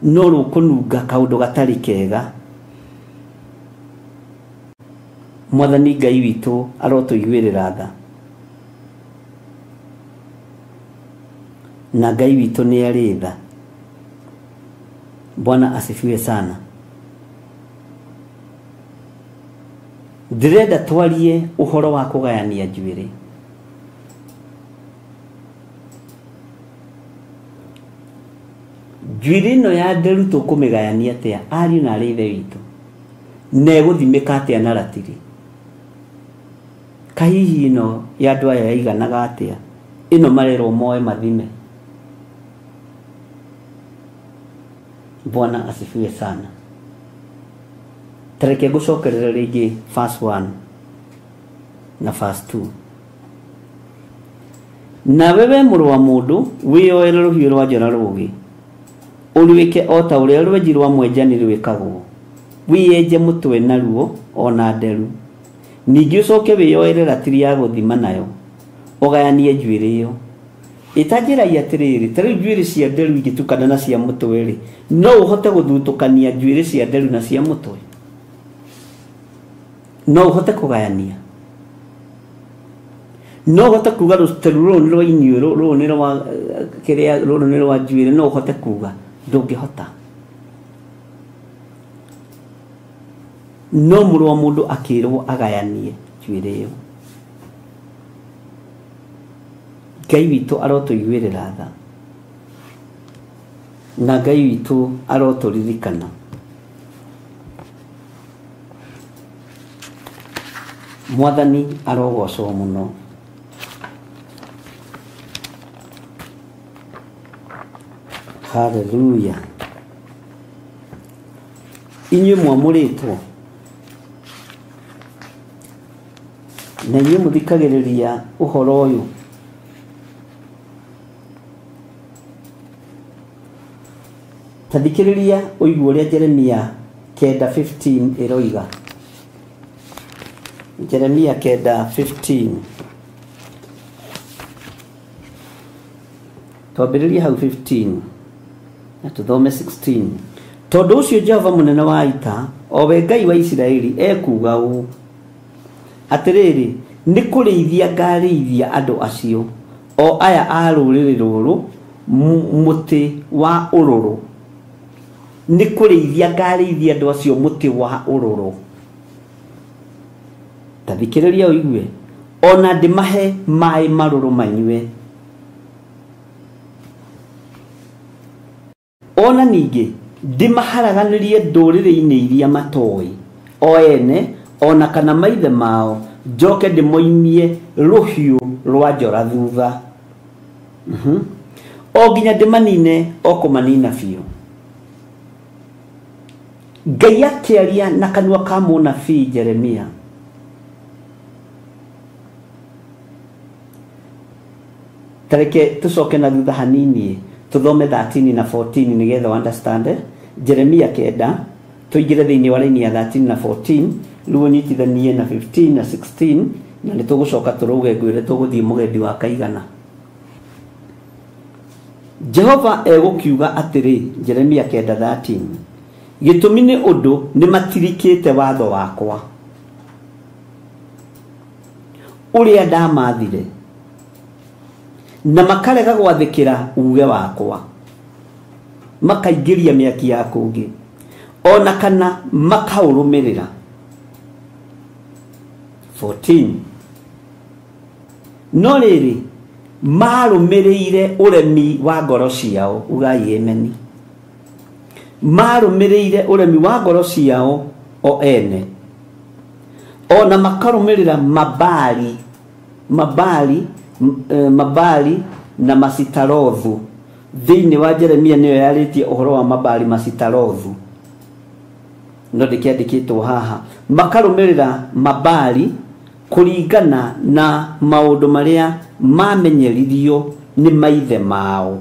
no rũkũnunga kaũndũ gatarĩ kega. Mwathani Ngai witũ arotũiguĩrĩra tha. Na Ngai witũ nĩ arĩ tha. Bwana asifiwe sana. Ndĩrenda twarie ũhoro wa kũgayania njuĩrĩ. Njuĩrĩ ĩno ya nderu tũkũmĩgayania atĩa ariũ na arĩ ithe witũ? Na ĩgũthimĩka atĩa na ratiri? Kahihi ĩno ya andũ aya yaiganaga atĩa? Ĩno marerwo moe mathime. Bwana asifiwe sana. Tareke ngũcokerere rĩngĩ verse 1 na verse 2. Nawe we mũrũ wa mũndũ wĩyoere rũhiũ rwa njora rũũgĩ Ũrwĩke o ta ũrĩa rwenji rwa mwenjani rwĩkagwo, wĩyenje mũtwe naruo ona nderu. Ningĩ ũcoke wĩyoere ratiri ya gũthima nayo, ũgayanie njuĩrĩ ĩyo. Ĩtanjĩrai atĩrĩrĩ, ta rĩu njuĩrĩ cia nderu ingĩtukana na cia mũtwe rĩ, no ũhote gũthutũkania njuĩrĩ cia nderu na cia mũtwe? No ũhote kũgayania? No ũhote kuga rũteru rũrũ nĩ rwa iniũrũ, rũrũ nĩ rwa kĩrĩa, rũrũ nĩ rwa njuĩrĩ? No ũhote kuga? Ndũngĩhota. No mũrũ wa mũndũ akĩrwo agayanie njuĩrĩ ĩyo. Ngai witũ arotũiguĩrĩra tha, na Ngai witũ arotũririkana. Mwathani arogocwo mũno. Haleluya. Inyuĩ mwamũrĩtwo na inyuĩ mũthikagĩrĩria ũhoro ũyũ, ta thikĩrĩria ũigue ũrĩa Jeremia 9:15 ĩroiga. Jeremia 9:15, twambĩrĩrie hau 15 na tũthome 16. Tondũ ũcio Jehova mũnene wa ita, o we Ngai wa Isiraeli, ekuuga ũũ, atĩrĩrĩ, nĩ kũrĩithia ngarĩithia andũ acio, o aya a rũrĩrĩ rũrũ, mũtĩ wa ũrũrũ. Nĩ kũrĩithia ngarĩithia andũ acio mũtĩ wa ũrũrũ. Ta thikĩrĩria ũigue, ona ndĩmahe maĩ marũrũ manyue. Ona ningĩ ndĩmaharaganĩrie ndũrĩrĩ-inĩ iria matoĩ o ene ona kana maithe mao, njoke ndĩmoimie rũhiũ rwa njora thutha. O nginya ndĩmanine o kũmanina biũ. Ngai akĩaria na kanua ka mũnabii Jeremia. Tareke tũcoke na thutha hanini, tũthome 13 na 14 nĩgetha understand. Jeremia 9 tũingĩre thĩinĩ wa raini ya 13 na 14, rĩu ũnyitithanie na 15 na 16, na nĩ tũgũcoka tũrũge ngwĩre tũgũthiĩ mũgendi wa kaigana. Jehova egũkiuga atĩrĩ, Jeremia 9:13, gĩtũmi nĩ ũndũ nĩ matirikĩte watho wakwa ũrĩa ndamathire, na makarega gwathĩkĩra uge wakwa, makaingĩria mĩaki ya kũngĩ, ona kana makaũrũmĩrĩra. 14. No rĩrĩ, marũmĩrĩire ũremi wa ngoro ciao, ugai ameni. Marũmĩrĩire ũremi wa ngoro ciao o ene, ona makarũmĩrĩra mabali, mabali, mabali na masitarothu. Thĩinĩ wa Jeremia nĩyo yarĩtie ũhoro wa mabali masitarothu, no ndĩkĩandĩkĩtwo haha. Makarũmĩrĩra mabali kũringana na maũndũ marĩa mamenyeririo nĩ maithe mao.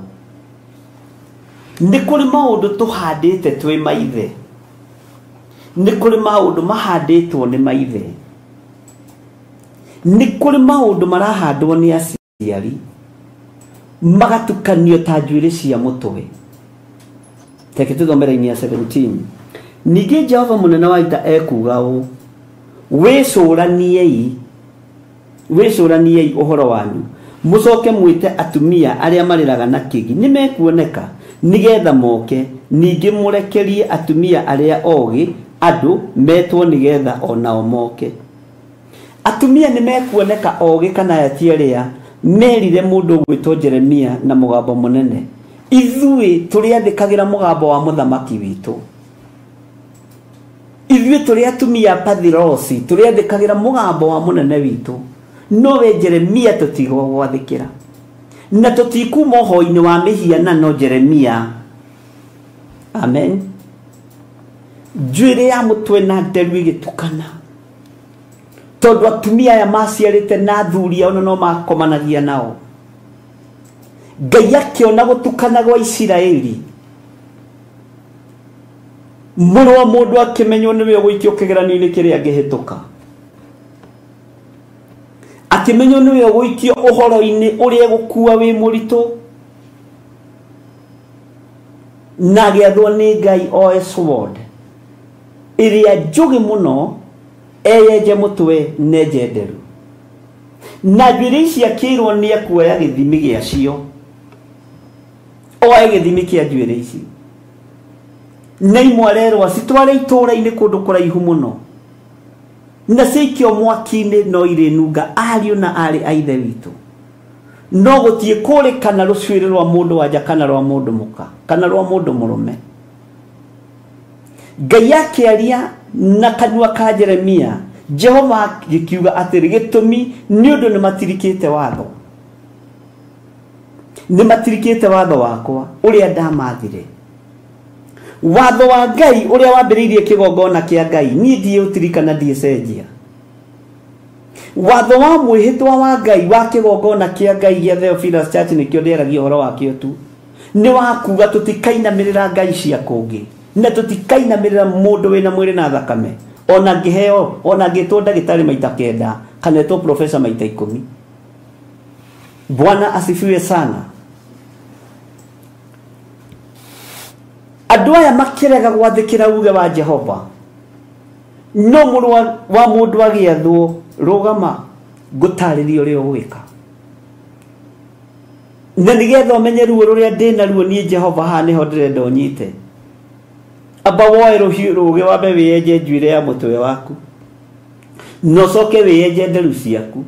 Nĩ kũrĩ maũndũ tũhandĩte twĩ maithe, nĩ kũrĩ maũndũ mahandĩtwo nĩ maithe, nĩ kũrĩ maũndũ marahandwo nĩ aciari magatukanio ta njuĩrĩ cia mũtwe. Reke tũthome raini ya 17. Ningĩ Jehova mũnene wa ita ekuuga ũũ, wĩcũraniei ũhoro wanyu, mũcoke mwĩte atumia arĩa marĩraga na kĩgi, nĩ mekuoneka nĩgetha moke. Ningĩ mũrekerie atumia arĩa ogĩ andũ metwo nĩgetha onao moke. Atumia nĩ mekuoneka ogĩ kana aya ti arĩa merire mũndũ ũgwĩtwo Jeremia na mũgambo mũnene, ithuĩ tũrĩathĩkagĩra mũgambo wa mũthamaki witũ. Ithuĩ tũrĩ atumia Pathirosi tũrĩathĩkagĩra mũgambo wa mũnene witũ. No we Jeremia tũtigwo gwathĩkĩra, na tũtikuma ũhoi-inĩ wa mĩhianano Jeremia. Amen. Njuĩrĩ ya mũtwe na nderu ĩgĩtukana, tondũ atumia aya maciarĩte na athuri ao no makomanagia nao. Ngai akĩona gũtukana gwa Isiraeli, Mũrũ wa mũndũ akĩmenywo nĩwe ũgũikio kĩgeranio-inĩ kĩrĩa angĩhĩtũka. Akĩmenywo nĩwe ũgũikio ũhoro-inĩ ũrĩa gũkua wĩ mũritũ. Na agĩathwo nĩ Ngai oe sword ĩrĩa njũgĩ mũno eyenje mũtwe nenje nderu. Na njuĩrĩ ici akĩrwo nĩ ekuoya gĩthimi gĩacio, oe gĩthimi kĩa njuĩrĩ ici. Na imwe arerwo citware itũũra-inĩ kũndũ kũraihu mũno, na cikio mwaki-inĩ no irĩnunga ariũ na arĩ a ithe witũ. No gũtiĩ kũrĩkana rũcuĩrĩ rwa mũndũ wa nja kana rwa mũndũ mũka kana rwa mũndũ mũrũme. Ngai akĩaria na kanua ka Jeremia, Jehova agĩkiuga atĩrĩ, gĩtũmi nĩ ũndũ nĩmatirikĩte watho, nĩmatirikĩte watho wakwa ũrĩa ndamathire. Watho wa Ngai ũrĩa wambĩrĩirie kĩgongona kĩa Ngai niĩ ndiũtirikana, ndiĩcenjia. Watho wa mwĩhĩtwa wa Ngai wa kĩgongona kĩa Ngai gĩa Theophilus Church nĩkĩo ndĩaragia ũhoro wakĩo tu, nĩ wa kuga tũtikainamĩrĩra ngai cia kũngĩ na tũtikainamĩrĩra mũndũ wĩna mwĩrĩ na thakame, ona ngĩheo ona ngĩtwo ndagĩtarĩ maita 9 kana etwo profesa maita 10. Bwana asifiwe sana. Andũ aya makĩrega gwathĩkĩra uge wa Jehova, no mũrũ wa mũndũ agĩathwo, rũgama ngũtarĩrie ũrĩa ũgwĩka, na nĩgetha ũmenye ruo rũrĩa ndĩ naruo niĩ Jehova, haha nĩho ndĩrenda ũnyite. Amba woe rũhiũ rũgĩ wambe wĩyenje njuĩrĩ ya mũtwe waku, na ũcoke wĩyenje nderu ciaku.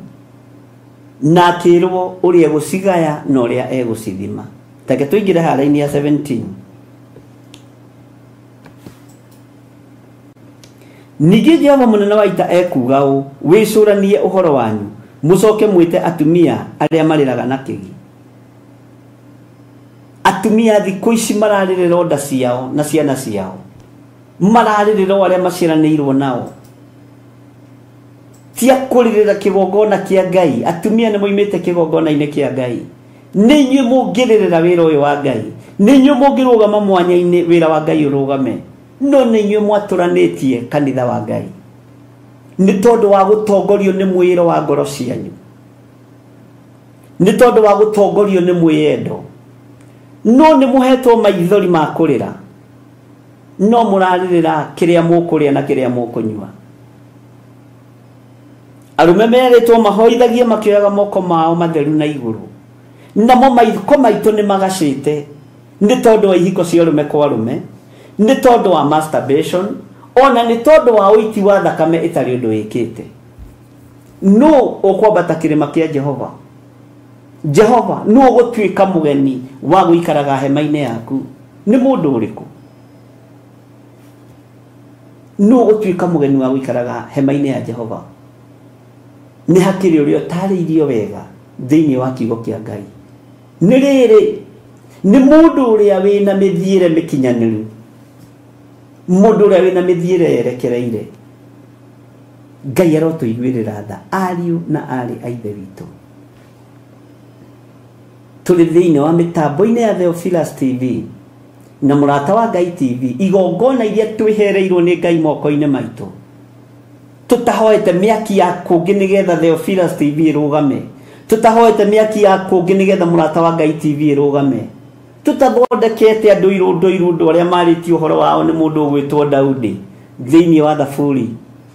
Na akĩrwo ũrĩa egũcigaya na ũrĩa egũcithima. Take tũingĩre haha ya 17. Ningĩ Jehova mũnene wa ita ekuuga ũũ, wĩcũranie ũhoro wanyu, mũcoke mwĩte atumia arĩa marĩraga na kĩgi. Atumia thikũ ici mararĩrĩra nda ciao na ciana ciao, mararĩrĩra arĩa maciaranĩirwo nao. Ti a kũrĩrĩra kĩgongona kĩa Ngai. Atumia nĩ moimĩte kĩgongona-inĩ kĩa Ngai. Nĩ inyuĩ mũngĩrĩrĩra wĩra ũyũ wa Ngai, nĩ inyuĩ mũngĩrũgama mwanya-inĩ wĩra wa Ngai ũrũgame, no nĩ inyuĩ mwatũranĩtie kanitha wa Ngai nĩ tondũ wa gũtongorio nĩ mwĩĩro wa ngoro cianyu, nĩ tondũ wa gũtongorio nĩ mwĩyendo. No nĩ mũhetwo maithori ma kũrĩra, no mũrarĩrĩra kĩrĩa mũkũrĩa na kĩrĩa mũkũnyua. Arũme merĩtwo mahoithagie makĩoyaga moko mao matheru na igũrũ, namo maiko maitũ nĩ magacĩte nĩ tondũ wa ihiko cia arũme kwa arũme, nĩ tondũ wa masturbation, ona nĩ tondũ wa ũiti wa thakame ĩtarĩ ũndũ wĩkĩte. No ũkwambata kĩrĩma kĩa Jehova? Jehova no ũgũtuĩka mũgeni wa gũikaraga hema-inĩ yaku? Nĩ mũndũ ũrĩkũ? No ũgũtuĩka mũgeni wa gũikaraga hema-inĩ ya Jehova? Nĩ hakĩrĩ ũrĩa ũtarĩirio wega thĩinĩ wa kiugo kĩa Ngai. Nĩ rĩrĩ, nĩ mũndũ ũrĩa wĩna mĩthiĩre mĩkinyanĩru, mũndũ ũrĩa wĩna mĩthiĩre yerekereire. Ngai arotũiguĩrĩra tha, ariũ na arĩ a ithe witũ. Tũrĩ thĩinĩ wa mĩtambo-inĩ ya Theophilus TV na Mũrata wa Ngai TV, igongona iria twĩhereirwo nĩ Ngai moko-inĩ maitũ, tũtahoete mĩaki ya kũngĩ nĩgetha Theophilus TV ĩrũgame, tũtahoete mĩaki ya kũngĩ nĩgetha Mũrata wa Ngai TV ĩrũgame, tũtathondekete andũ irũndo irũndo arĩa marĩtie ũhoro wao nĩ mũndũ ũgwĩtwo Daudi thĩinĩ wa Thaburi.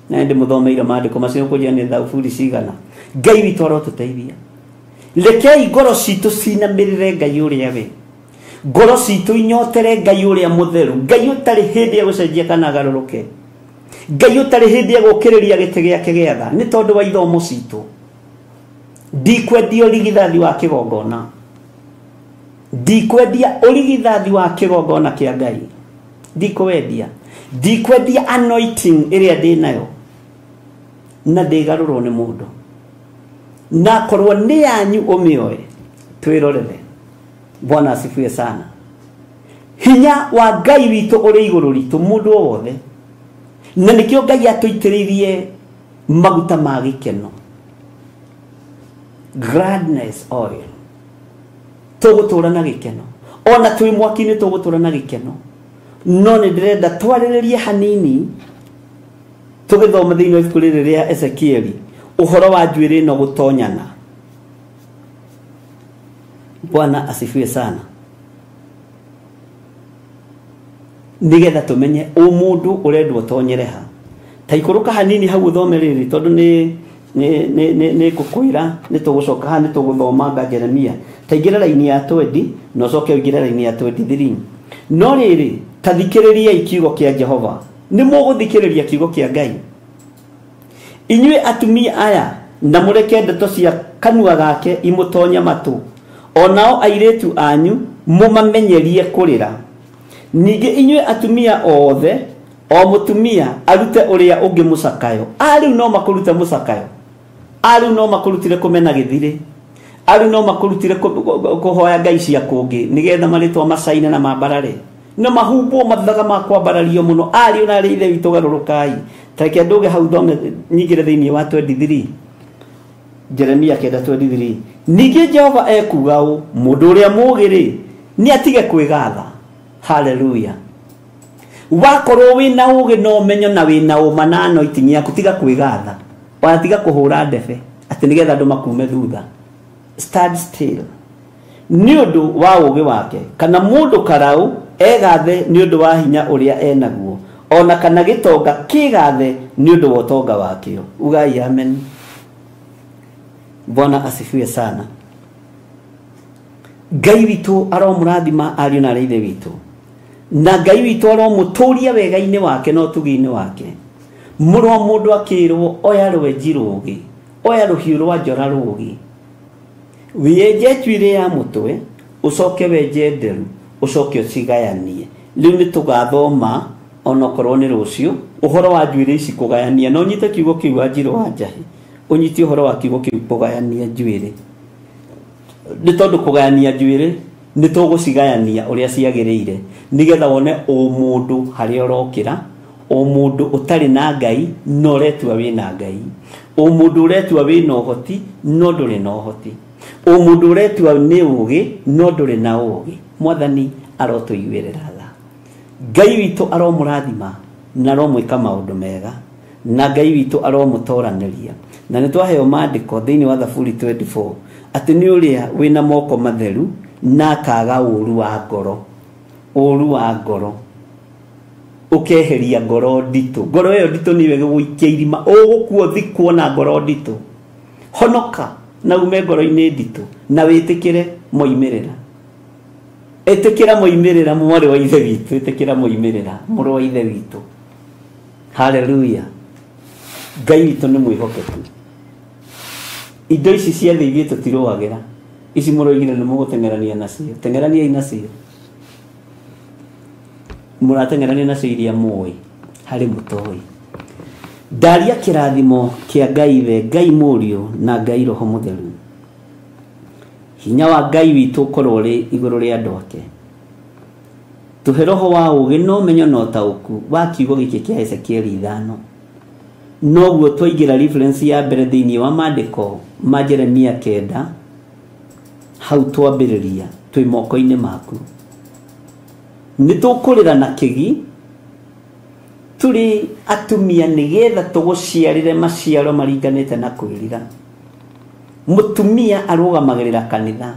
Na ndĩmũthomeire maandĩko macio kũnjĩra nĩ Thaburi cigana. Ngai witũ arotũteithia. Rekei ngoro citũ cinamĩrĩre Ngai ũrĩa we, ngoro citũ inyotere Ngai ũrĩa mũtheru, Ngai ũtarĩ hĩndĩ ya gũcenjia kana agarũrũke, Ngai ũtarĩ hĩndĩ ya gũkĩrĩria gĩtĩ gĩake gĩa tha nĩ tondũ wa ithomo citũ. Ndikwendia ũrigithathi wa kĩgongona, ndikwendia ũrigithathi wa kĩgongona kĩa Ngai, ndikwendia, ndikwendia anointing ĩrĩa ndĩ nayo na ndĩgarũrwo nĩ mũndũ. Na korwo nĩ yanyu ũmĩoe, twĩrorere. Bwana asifiwe sana. Hinya wa Ngai witũ ũrĩ igũrũ ritũ mũndũ o wothe, na nĩkĩo Ngai atũitĩrĩirie maguta ma gĩkeno, gladness oil. Tũgũtũra na gĩkeno, ona twĩ mwaki-inĩ tũgũtũra na gĩkeno. No nĩ ndĩrenda twarĩrĩrie hanini tũgĩthoma thĩinĩ wa ibuku rĩrĩ rĩa Ezekieli ũhoro wa njuĩrĩ ĩno gũtonyana. Bwana asifiwe sana. Nĩgetha tũmenye ũmũndũ ũrendwo ũtonyere ha. Ta ikũrũka hanini hau ũthome rĩrĩ tondũ nĩ ngũkwĩra nĩ tũgũcoka haha nĩ tũgũthomanga Jeremia. Ta ingĩra raini ya 20 na ũcoke ũingĩre raini ya 23. No rĩrĩ ta thikĩrĩriai kiugo kĩa Jehova. Nĩ mũgũthikĩrĩria kiugo kĩa Ngai. Inyuĩ atumia aya na mũreke ndeto cia kanua gake imũtonye matũ, onao airĩtu anyu mũmamenyerie kũrĩra. Ningĩ inyuĩ atumia othe, o mũtumia arute ũrĩa ũngĩ mũcakayo. Arĩu no makũrute mũcakayo, arĩu no makũrutire kũmena gĩthirĩ, arĩu no makũrutire kũhoya ngai cia kũngĩ nĩgetha marĩtwa macaine na mambarare na mahumbwo mathaga ma kwambarario mũno. Ariũ na arĩ ithe witũ garũrũkai. Ta reke ndũge hau thome nyingĩre thĩinĩ wa 23 Jeremia 9:23. Ningĩ Jehova ekuuga ũũ, mũndũ ũrĩa mũũgĩ-rĩ nĩ atige kwĩgatha. Haleluya. Wakorwo wĩna ũũgĩ na ũmenyo na wĩna ũma na anointing yaku, tiga kwĩgatha, ona tiga kũhũra ndebe atĩ nĩgetha andũ makume thutha. Stand still nĩ ũndũ wa ũũgĩ wake, kana mũndũ karau egathe nĩ ũndũ wa hinya ũrĩa enaguo, ona kana gĩtonga kĩgathe nĩ ũndũ wa ũtonga wakĩo. Ugai amen. Bwana asifiwe sana. Ngai witũ aromũrathima ariũ na arĩ ithe witũ, na Ngai witũ aromũtũria wega-inĩ wake na ũtugi-inĩ wake. Mũrũ wa mũndũ akĩrwo oya rwenji rũũgĩ, oya rũhiũ rwa njora rũũgĩ, wĩenje njuĩrĩ ya mũtwe, ũcoke wenje nderu, ũcoke ũcigayanie. Rĩu nĩ tũgathoma onokorwo nĩ rũciũ ũhoro wa njuĩrĩ ici kũgayania. No ũnyite kiugo kĩu wa Njirũ wa Njahĩ, ũnyite ũhoro wa kiugo kĩu kũgayania njuĩrĩ, nĩ tondũ kũgayania njuĩrĩ nĩ tũgũcigayania ũrĩa ciagĩrĩire, nĩgetha wone ũmũndũ harĩa ũrokĩra, ũmũndũ ũtarĩ na Ngai no ũretua wĩna Ngai, ũmũndũ ũretua wĩna ũhoti no ndũrĩ na ũhoti, ũmũndũ ũretua nĩ ũũgĩ no ndũrĩ na ũũgĩ. Mwathani arotũiguĩrĩra tha. Ngai witũ aromũrathima na aromwĩka maũndũ mega, na Ngai witũ aromũtoranĩria. Na nĩ twaheo maandĩko thĩinĩ wa Thaburi 24 atĩ nĩ ũrĩa wĩna moko matheru na akaga ũũru wa ngoro, ũũru wa ngoro ũkeheria ngoro nditũ. Ngoro ĩyo nditũ nĩyo ĩgũgũikia irima, ũgũkua ũthikwo na ngoro nditũ. Honoka na ume ngoro-inĩ nditũ na wĩtĩkĩre moimĩrĩra. Ĩtĩkĩra moimĩrĩra mwarĩ wa ithe witũ, ĩtĩkĩra moimĩrĩra mũrũ wa ithe witũ. Haleluya. Ngai witũ nĩ mwĩhokeku. Indo ici cia thĩ ithuĩ tũtirũagĩra, ici mũroigire nĩ mũgũteng'erania nacio, teng'eraniai nacio, mũrateng'erania nacio iria mũĩ harĩ mũtoĩ. Ndaria kĩrathimo kĩa Ngai Ithe, Ngai Mũriũ na Ngai Roho Mũtheru. Hinya wa Ngai witũ ũkorwo ũrĩ igũrũ rĩa andũ ake. Tũhe roho wa ũũgĩ na ũmenyo na ũtaũku wa kiugo gĩkĩ kĩa Ezekieli 5. Noguo twaingĩra reference ya mbere thĩinĩ wa maandĩko ma Jeremia 9, hau twambĩrĩria twĩ moko-inĩ maku. Nĩ tũkũrĩra na kĩgi tũrĩ atumia nĩgetha tũgũciarĩre maciaro maringanĩte na kwĩrira. Mũtumia arũgamagĩrĩra kanitha,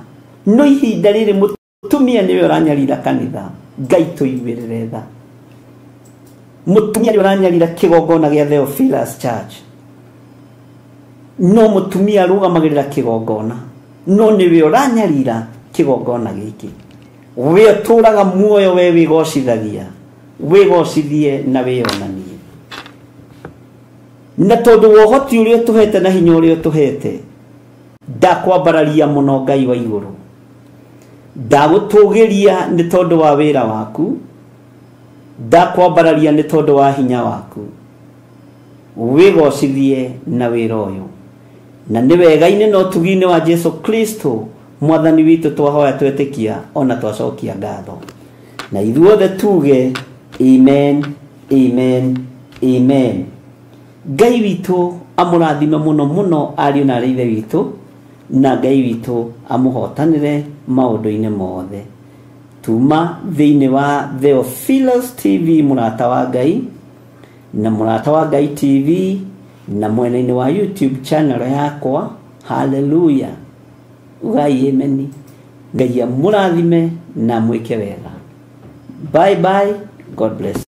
no ihinda rĩrĩ mũtumia nĩwe ũranyarira kanitha. Ngai tũiguĩrĩre tha. Mũtumia nĩwe ũranyarira kĩgongona gĩa Theophilus Church, no mũtumia arũgamagĩrĩra kĩgongona, no nĩwe ũranyarira kĩgongona gĩkĩ. We ũtũraga muoyo, we wĩgocithagia, wĩgocithie na wĩonanie. Na tondũ wa ũhoti ũrĩa ũtũhete na hinya ũrĩa ũtũhete, ndakwambararia mũno Ngai wa igũrũ, ndagũtũgĩria nĩ tondũ wa wĩra waku, ndakwambararia nĩ tondũ wa hinya waku. Wĩgocithie na wĩra ũyũ, na nĩ wega-inĩ na ũtugi-inĩ wa Jesu Kristo Mwathani witũ twahoya twetĩkia ona twacokia ngatho. Na ithuothe tuge amen, amen, amen. Ngai witũ amũrathime mũno mũno ariũ na arĩ ithe witũ, na Ngai witũ amũhotanĩre maũndũ-inĩ mothe. Tuma thĩinĩ wa Theophilus TV Mũrata wa Ngai na Mũrata wa Ngai TV na mwena-inĩ wa YouTube channel yakwa. Hallelujah. Ugai amen. Ngai amũrathime na mwĩke wega. Bye bye. God bless.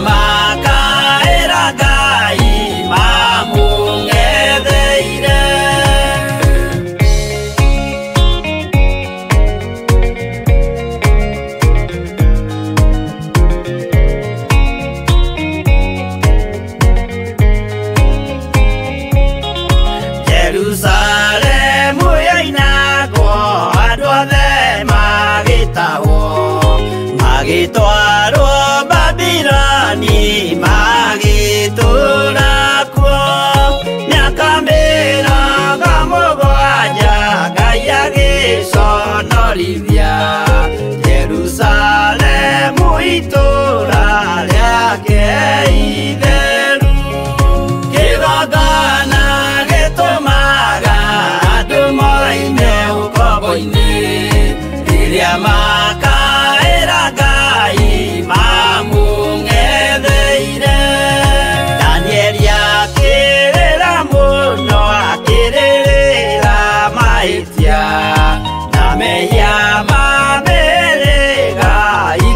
Makaera Ngai. gũkomborithia Jerusalemu itũũra rĩake itheru. Kĩgongona gĩtũmaga andũ moime ũkombo-inĩ, rĩrĩa makaĩra Ngai mamũng'etheire. Danieli akĩrĩra mũno, akĩrĩrĩra mahĩtia na mehia ma mĩhĩrĩga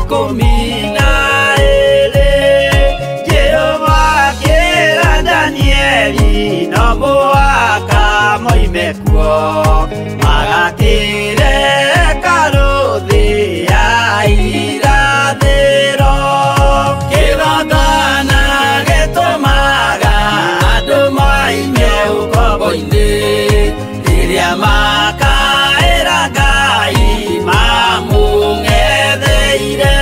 12. Jehova akĩra Danieli no mũhaka moime kuo, magakĩre hekarũ thĩ ya irathĩro. Kĩgongona gĩtũmaga andũ moime ũkombo-inĩ, rĩrĩa makaĩra Ngai mamũng'etheire.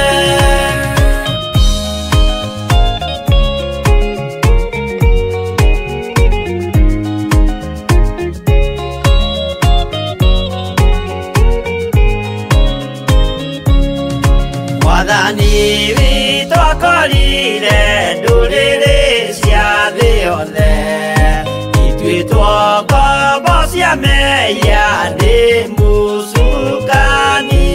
Mwathani witũ akorire ndũrĩrĩ cia thĩ yothe ituĩtwo ngombo cia mehia nĩ mũcukani,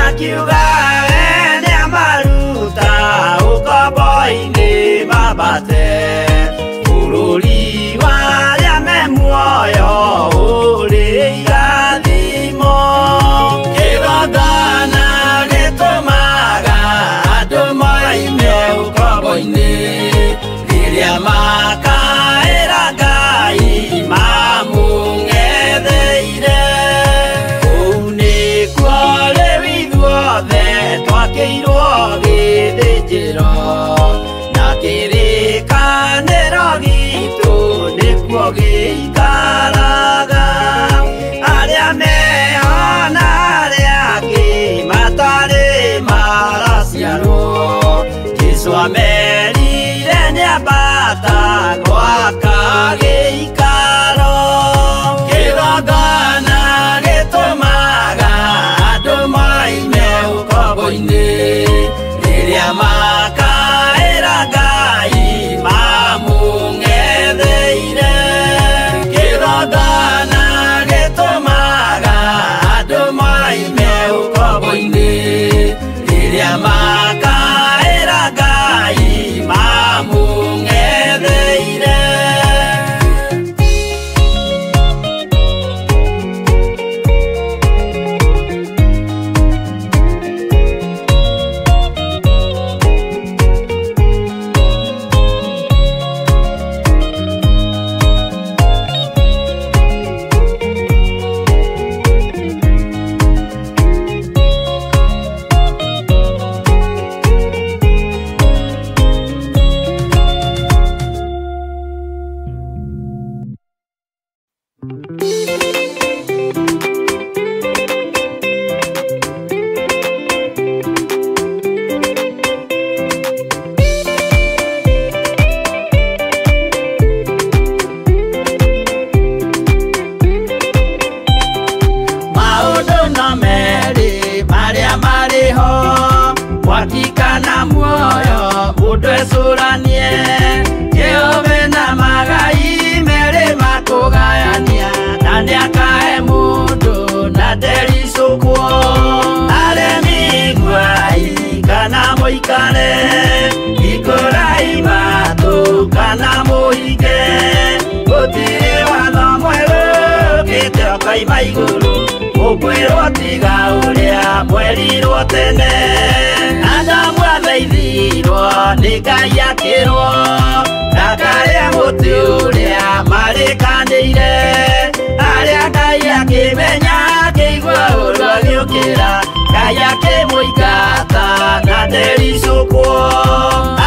akiuga we nĩamaruta ũkombo-inĩ mambate bũrũri wa arĩa me muoyo ũrĩ irathimo. Kĩgongona gĩtũmaga andũ moime ũkombo-inĩ, rĩrĩa makaĩra Ngai mamũng'etheire. Kũu nĩkuo rĩu ithuothe twakĩirwo gĩthĩnjĩro, na kĩrĩkanĩro gitũ nĩkuo gĩikaraga. Arĩa meho na arĩa angĩ matarĩ maraciarwo, Jesũ amerire nĩambata gwaka gĩikaro. Kĩgongona gĩtũmaga andũ moime ũkombo-inĩ, rĩrĩa makaĩra Ngai mamũng'etheire. Kĩgongona gĩtũmaga andũ moime ũkombo-inĩ, rĩrĩa makaĩra Ngai mamũng'etheire. Maũndũ no merĩ marĩa marĩ ho, mwaki kana muoyo, mũndũ ecũranie. Jehova na magai merĩ makũgayania, na nĩakahe mũndũ na ndericũkwo. Aremi iguai kana mũikare, hingũrai matũ kana mũhinge, gũtirĩ watho mwerũ ũkĩte ũkoima igũrũ, mũkwĩrwo tiga ũrĩa mwerirwo tene. Adamu athaithirwo nĩ Ngai akĩrwo ndakarĩe mũtĩ ũrĩa marĩkanĩire, arĩa Ngai akĩmenya akĩigua ũru agĩũkĩra, Ngai akĩmũingata na ndericũkwo.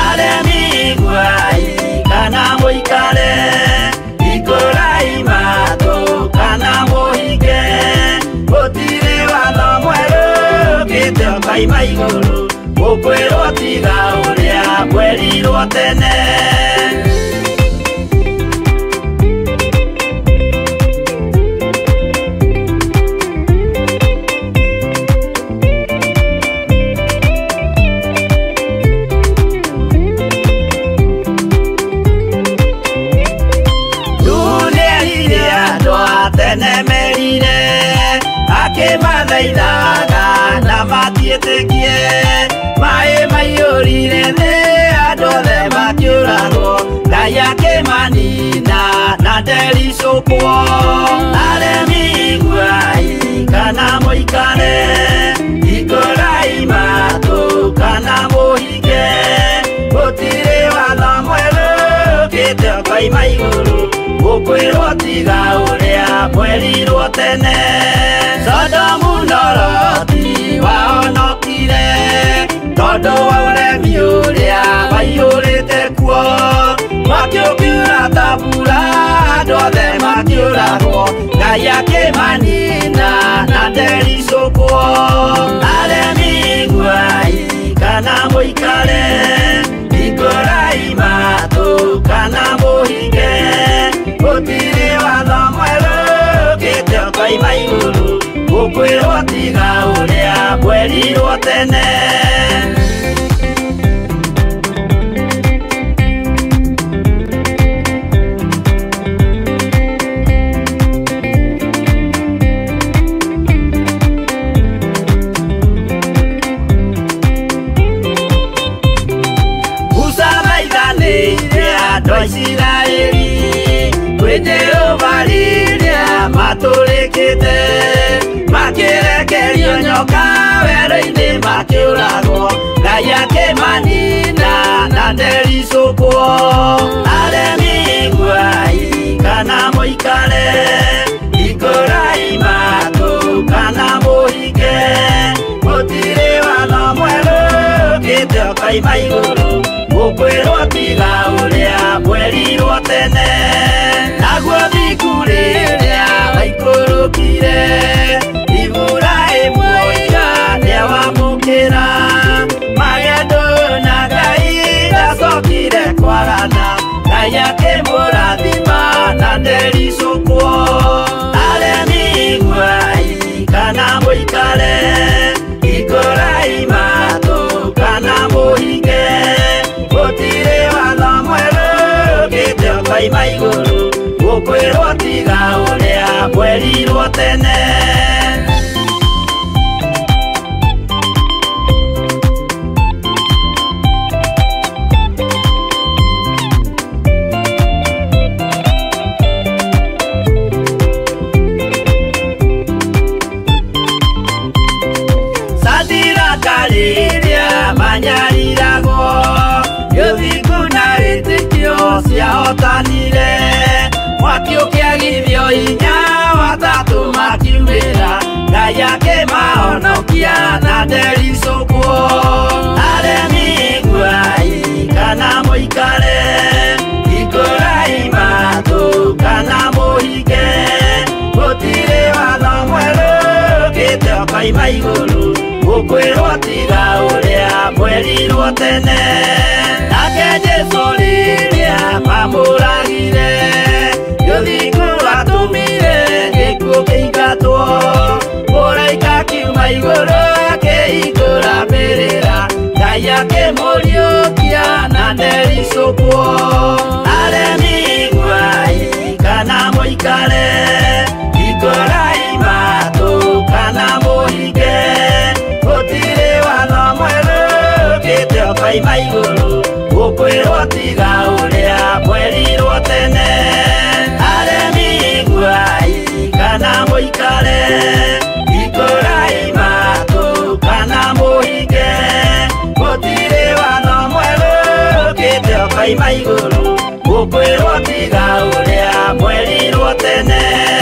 Aremi iguai kana mũikare, hingũrai matũ kana mũhinge, gũtirĩ watho mwerũ ũkĩte ũkoima igũrũ, mũkwĩrwo tiga ũrĩa mwerirwo tene. mũtiĩtĩkie maĩ maiyũrire thĩ andũ othe makĩũragwo Ngai akĩmanina na ndericũkwo aremi iguai kana mũikare hingũrai matũ kana mũhinge gũtirĩ watho mwerũ ũkĩte ũkoima igũrũ gũkwĩrwo tiga ũrĩa mwerirwo tene Sodomu na Loti wahonokire tondũ wa ũremi ũrĩa waiyũrĩte kuo mwaki ũkiura ta mbura andũ othe makĩũragwo Ngai akĩmanina na ndericũkwo aremi iguai kana mũikare hingũrai matũ kana mũhinge gũtirĩ watho mwerũ ũkĩte ũkoima igũrũ gũkwĩrwo tiga ũrĩa mwerirwo tene. Andũ a Isiraeli kwĩ Jehova rĩrĩa matũrĩkĩte makĩrekerio nyoka werũ-inĩ makĩũragwo Ngai akĩmanina na ndericũkwo aremi iguai kana mũikare hingũrai matũ kana mũhinge gũtirĩ watho mwerũ ũkĩte ũkoima igũrũ gũkwĩrwo tiga ũrĩa mwerirwo tene naguo thingu rĩrĩa waikũrũkire Iburahĩmu oiga nĩawamũkĩra magendo na Ngai ndacokire kwagana Ngai akĩmũrathima na ndericũkwo aremi iguai kana mũikare hingũrai matũ kana mũhinge gũtirĩ watho mwerũ ũkĩte ũkoima igũrũ gũkwĩrwo tiga ũrĩa mwerirwo tene. Sadiraka rĩrĩa manyariragwo ũthingu na wĩtĩkio ciahotanire mwaki ũkĩagithio hinya watatũ makiumĩra Ngai akĩmahonokia na ndericũkwo aremi iguai kana mũikare hingũrai matũ kana mũhinge gũtirĩ watho mwerũ ũkĩte ũkoima igũrũ gũkwĩrwo tiga ũrĩa mwerirwo tene nake Jesũ rĩrĩa mamũragire ũthingu watũmire gĩkuũ kĩingatwo mũraika akiuma igũrũ akĩhingũra mbĩrĩra Ngai akĩmũriũkia na ndericũkwo aremi iguai kana mũikare hingũrai matũ kana mũhinge gũtirĩ watho mwerũ ũkĩte ũkoima igũrũ gũkwĩrwo tiga ũrĩa mwerirwo tene aremi iguai kana mũikare hingũrai matũ kana mũhinge gũtirĩ watho mwerũ ũkĩte ũkoima igũrũ gũkwĩrwo tiga ũrĩa mwerirwo tene.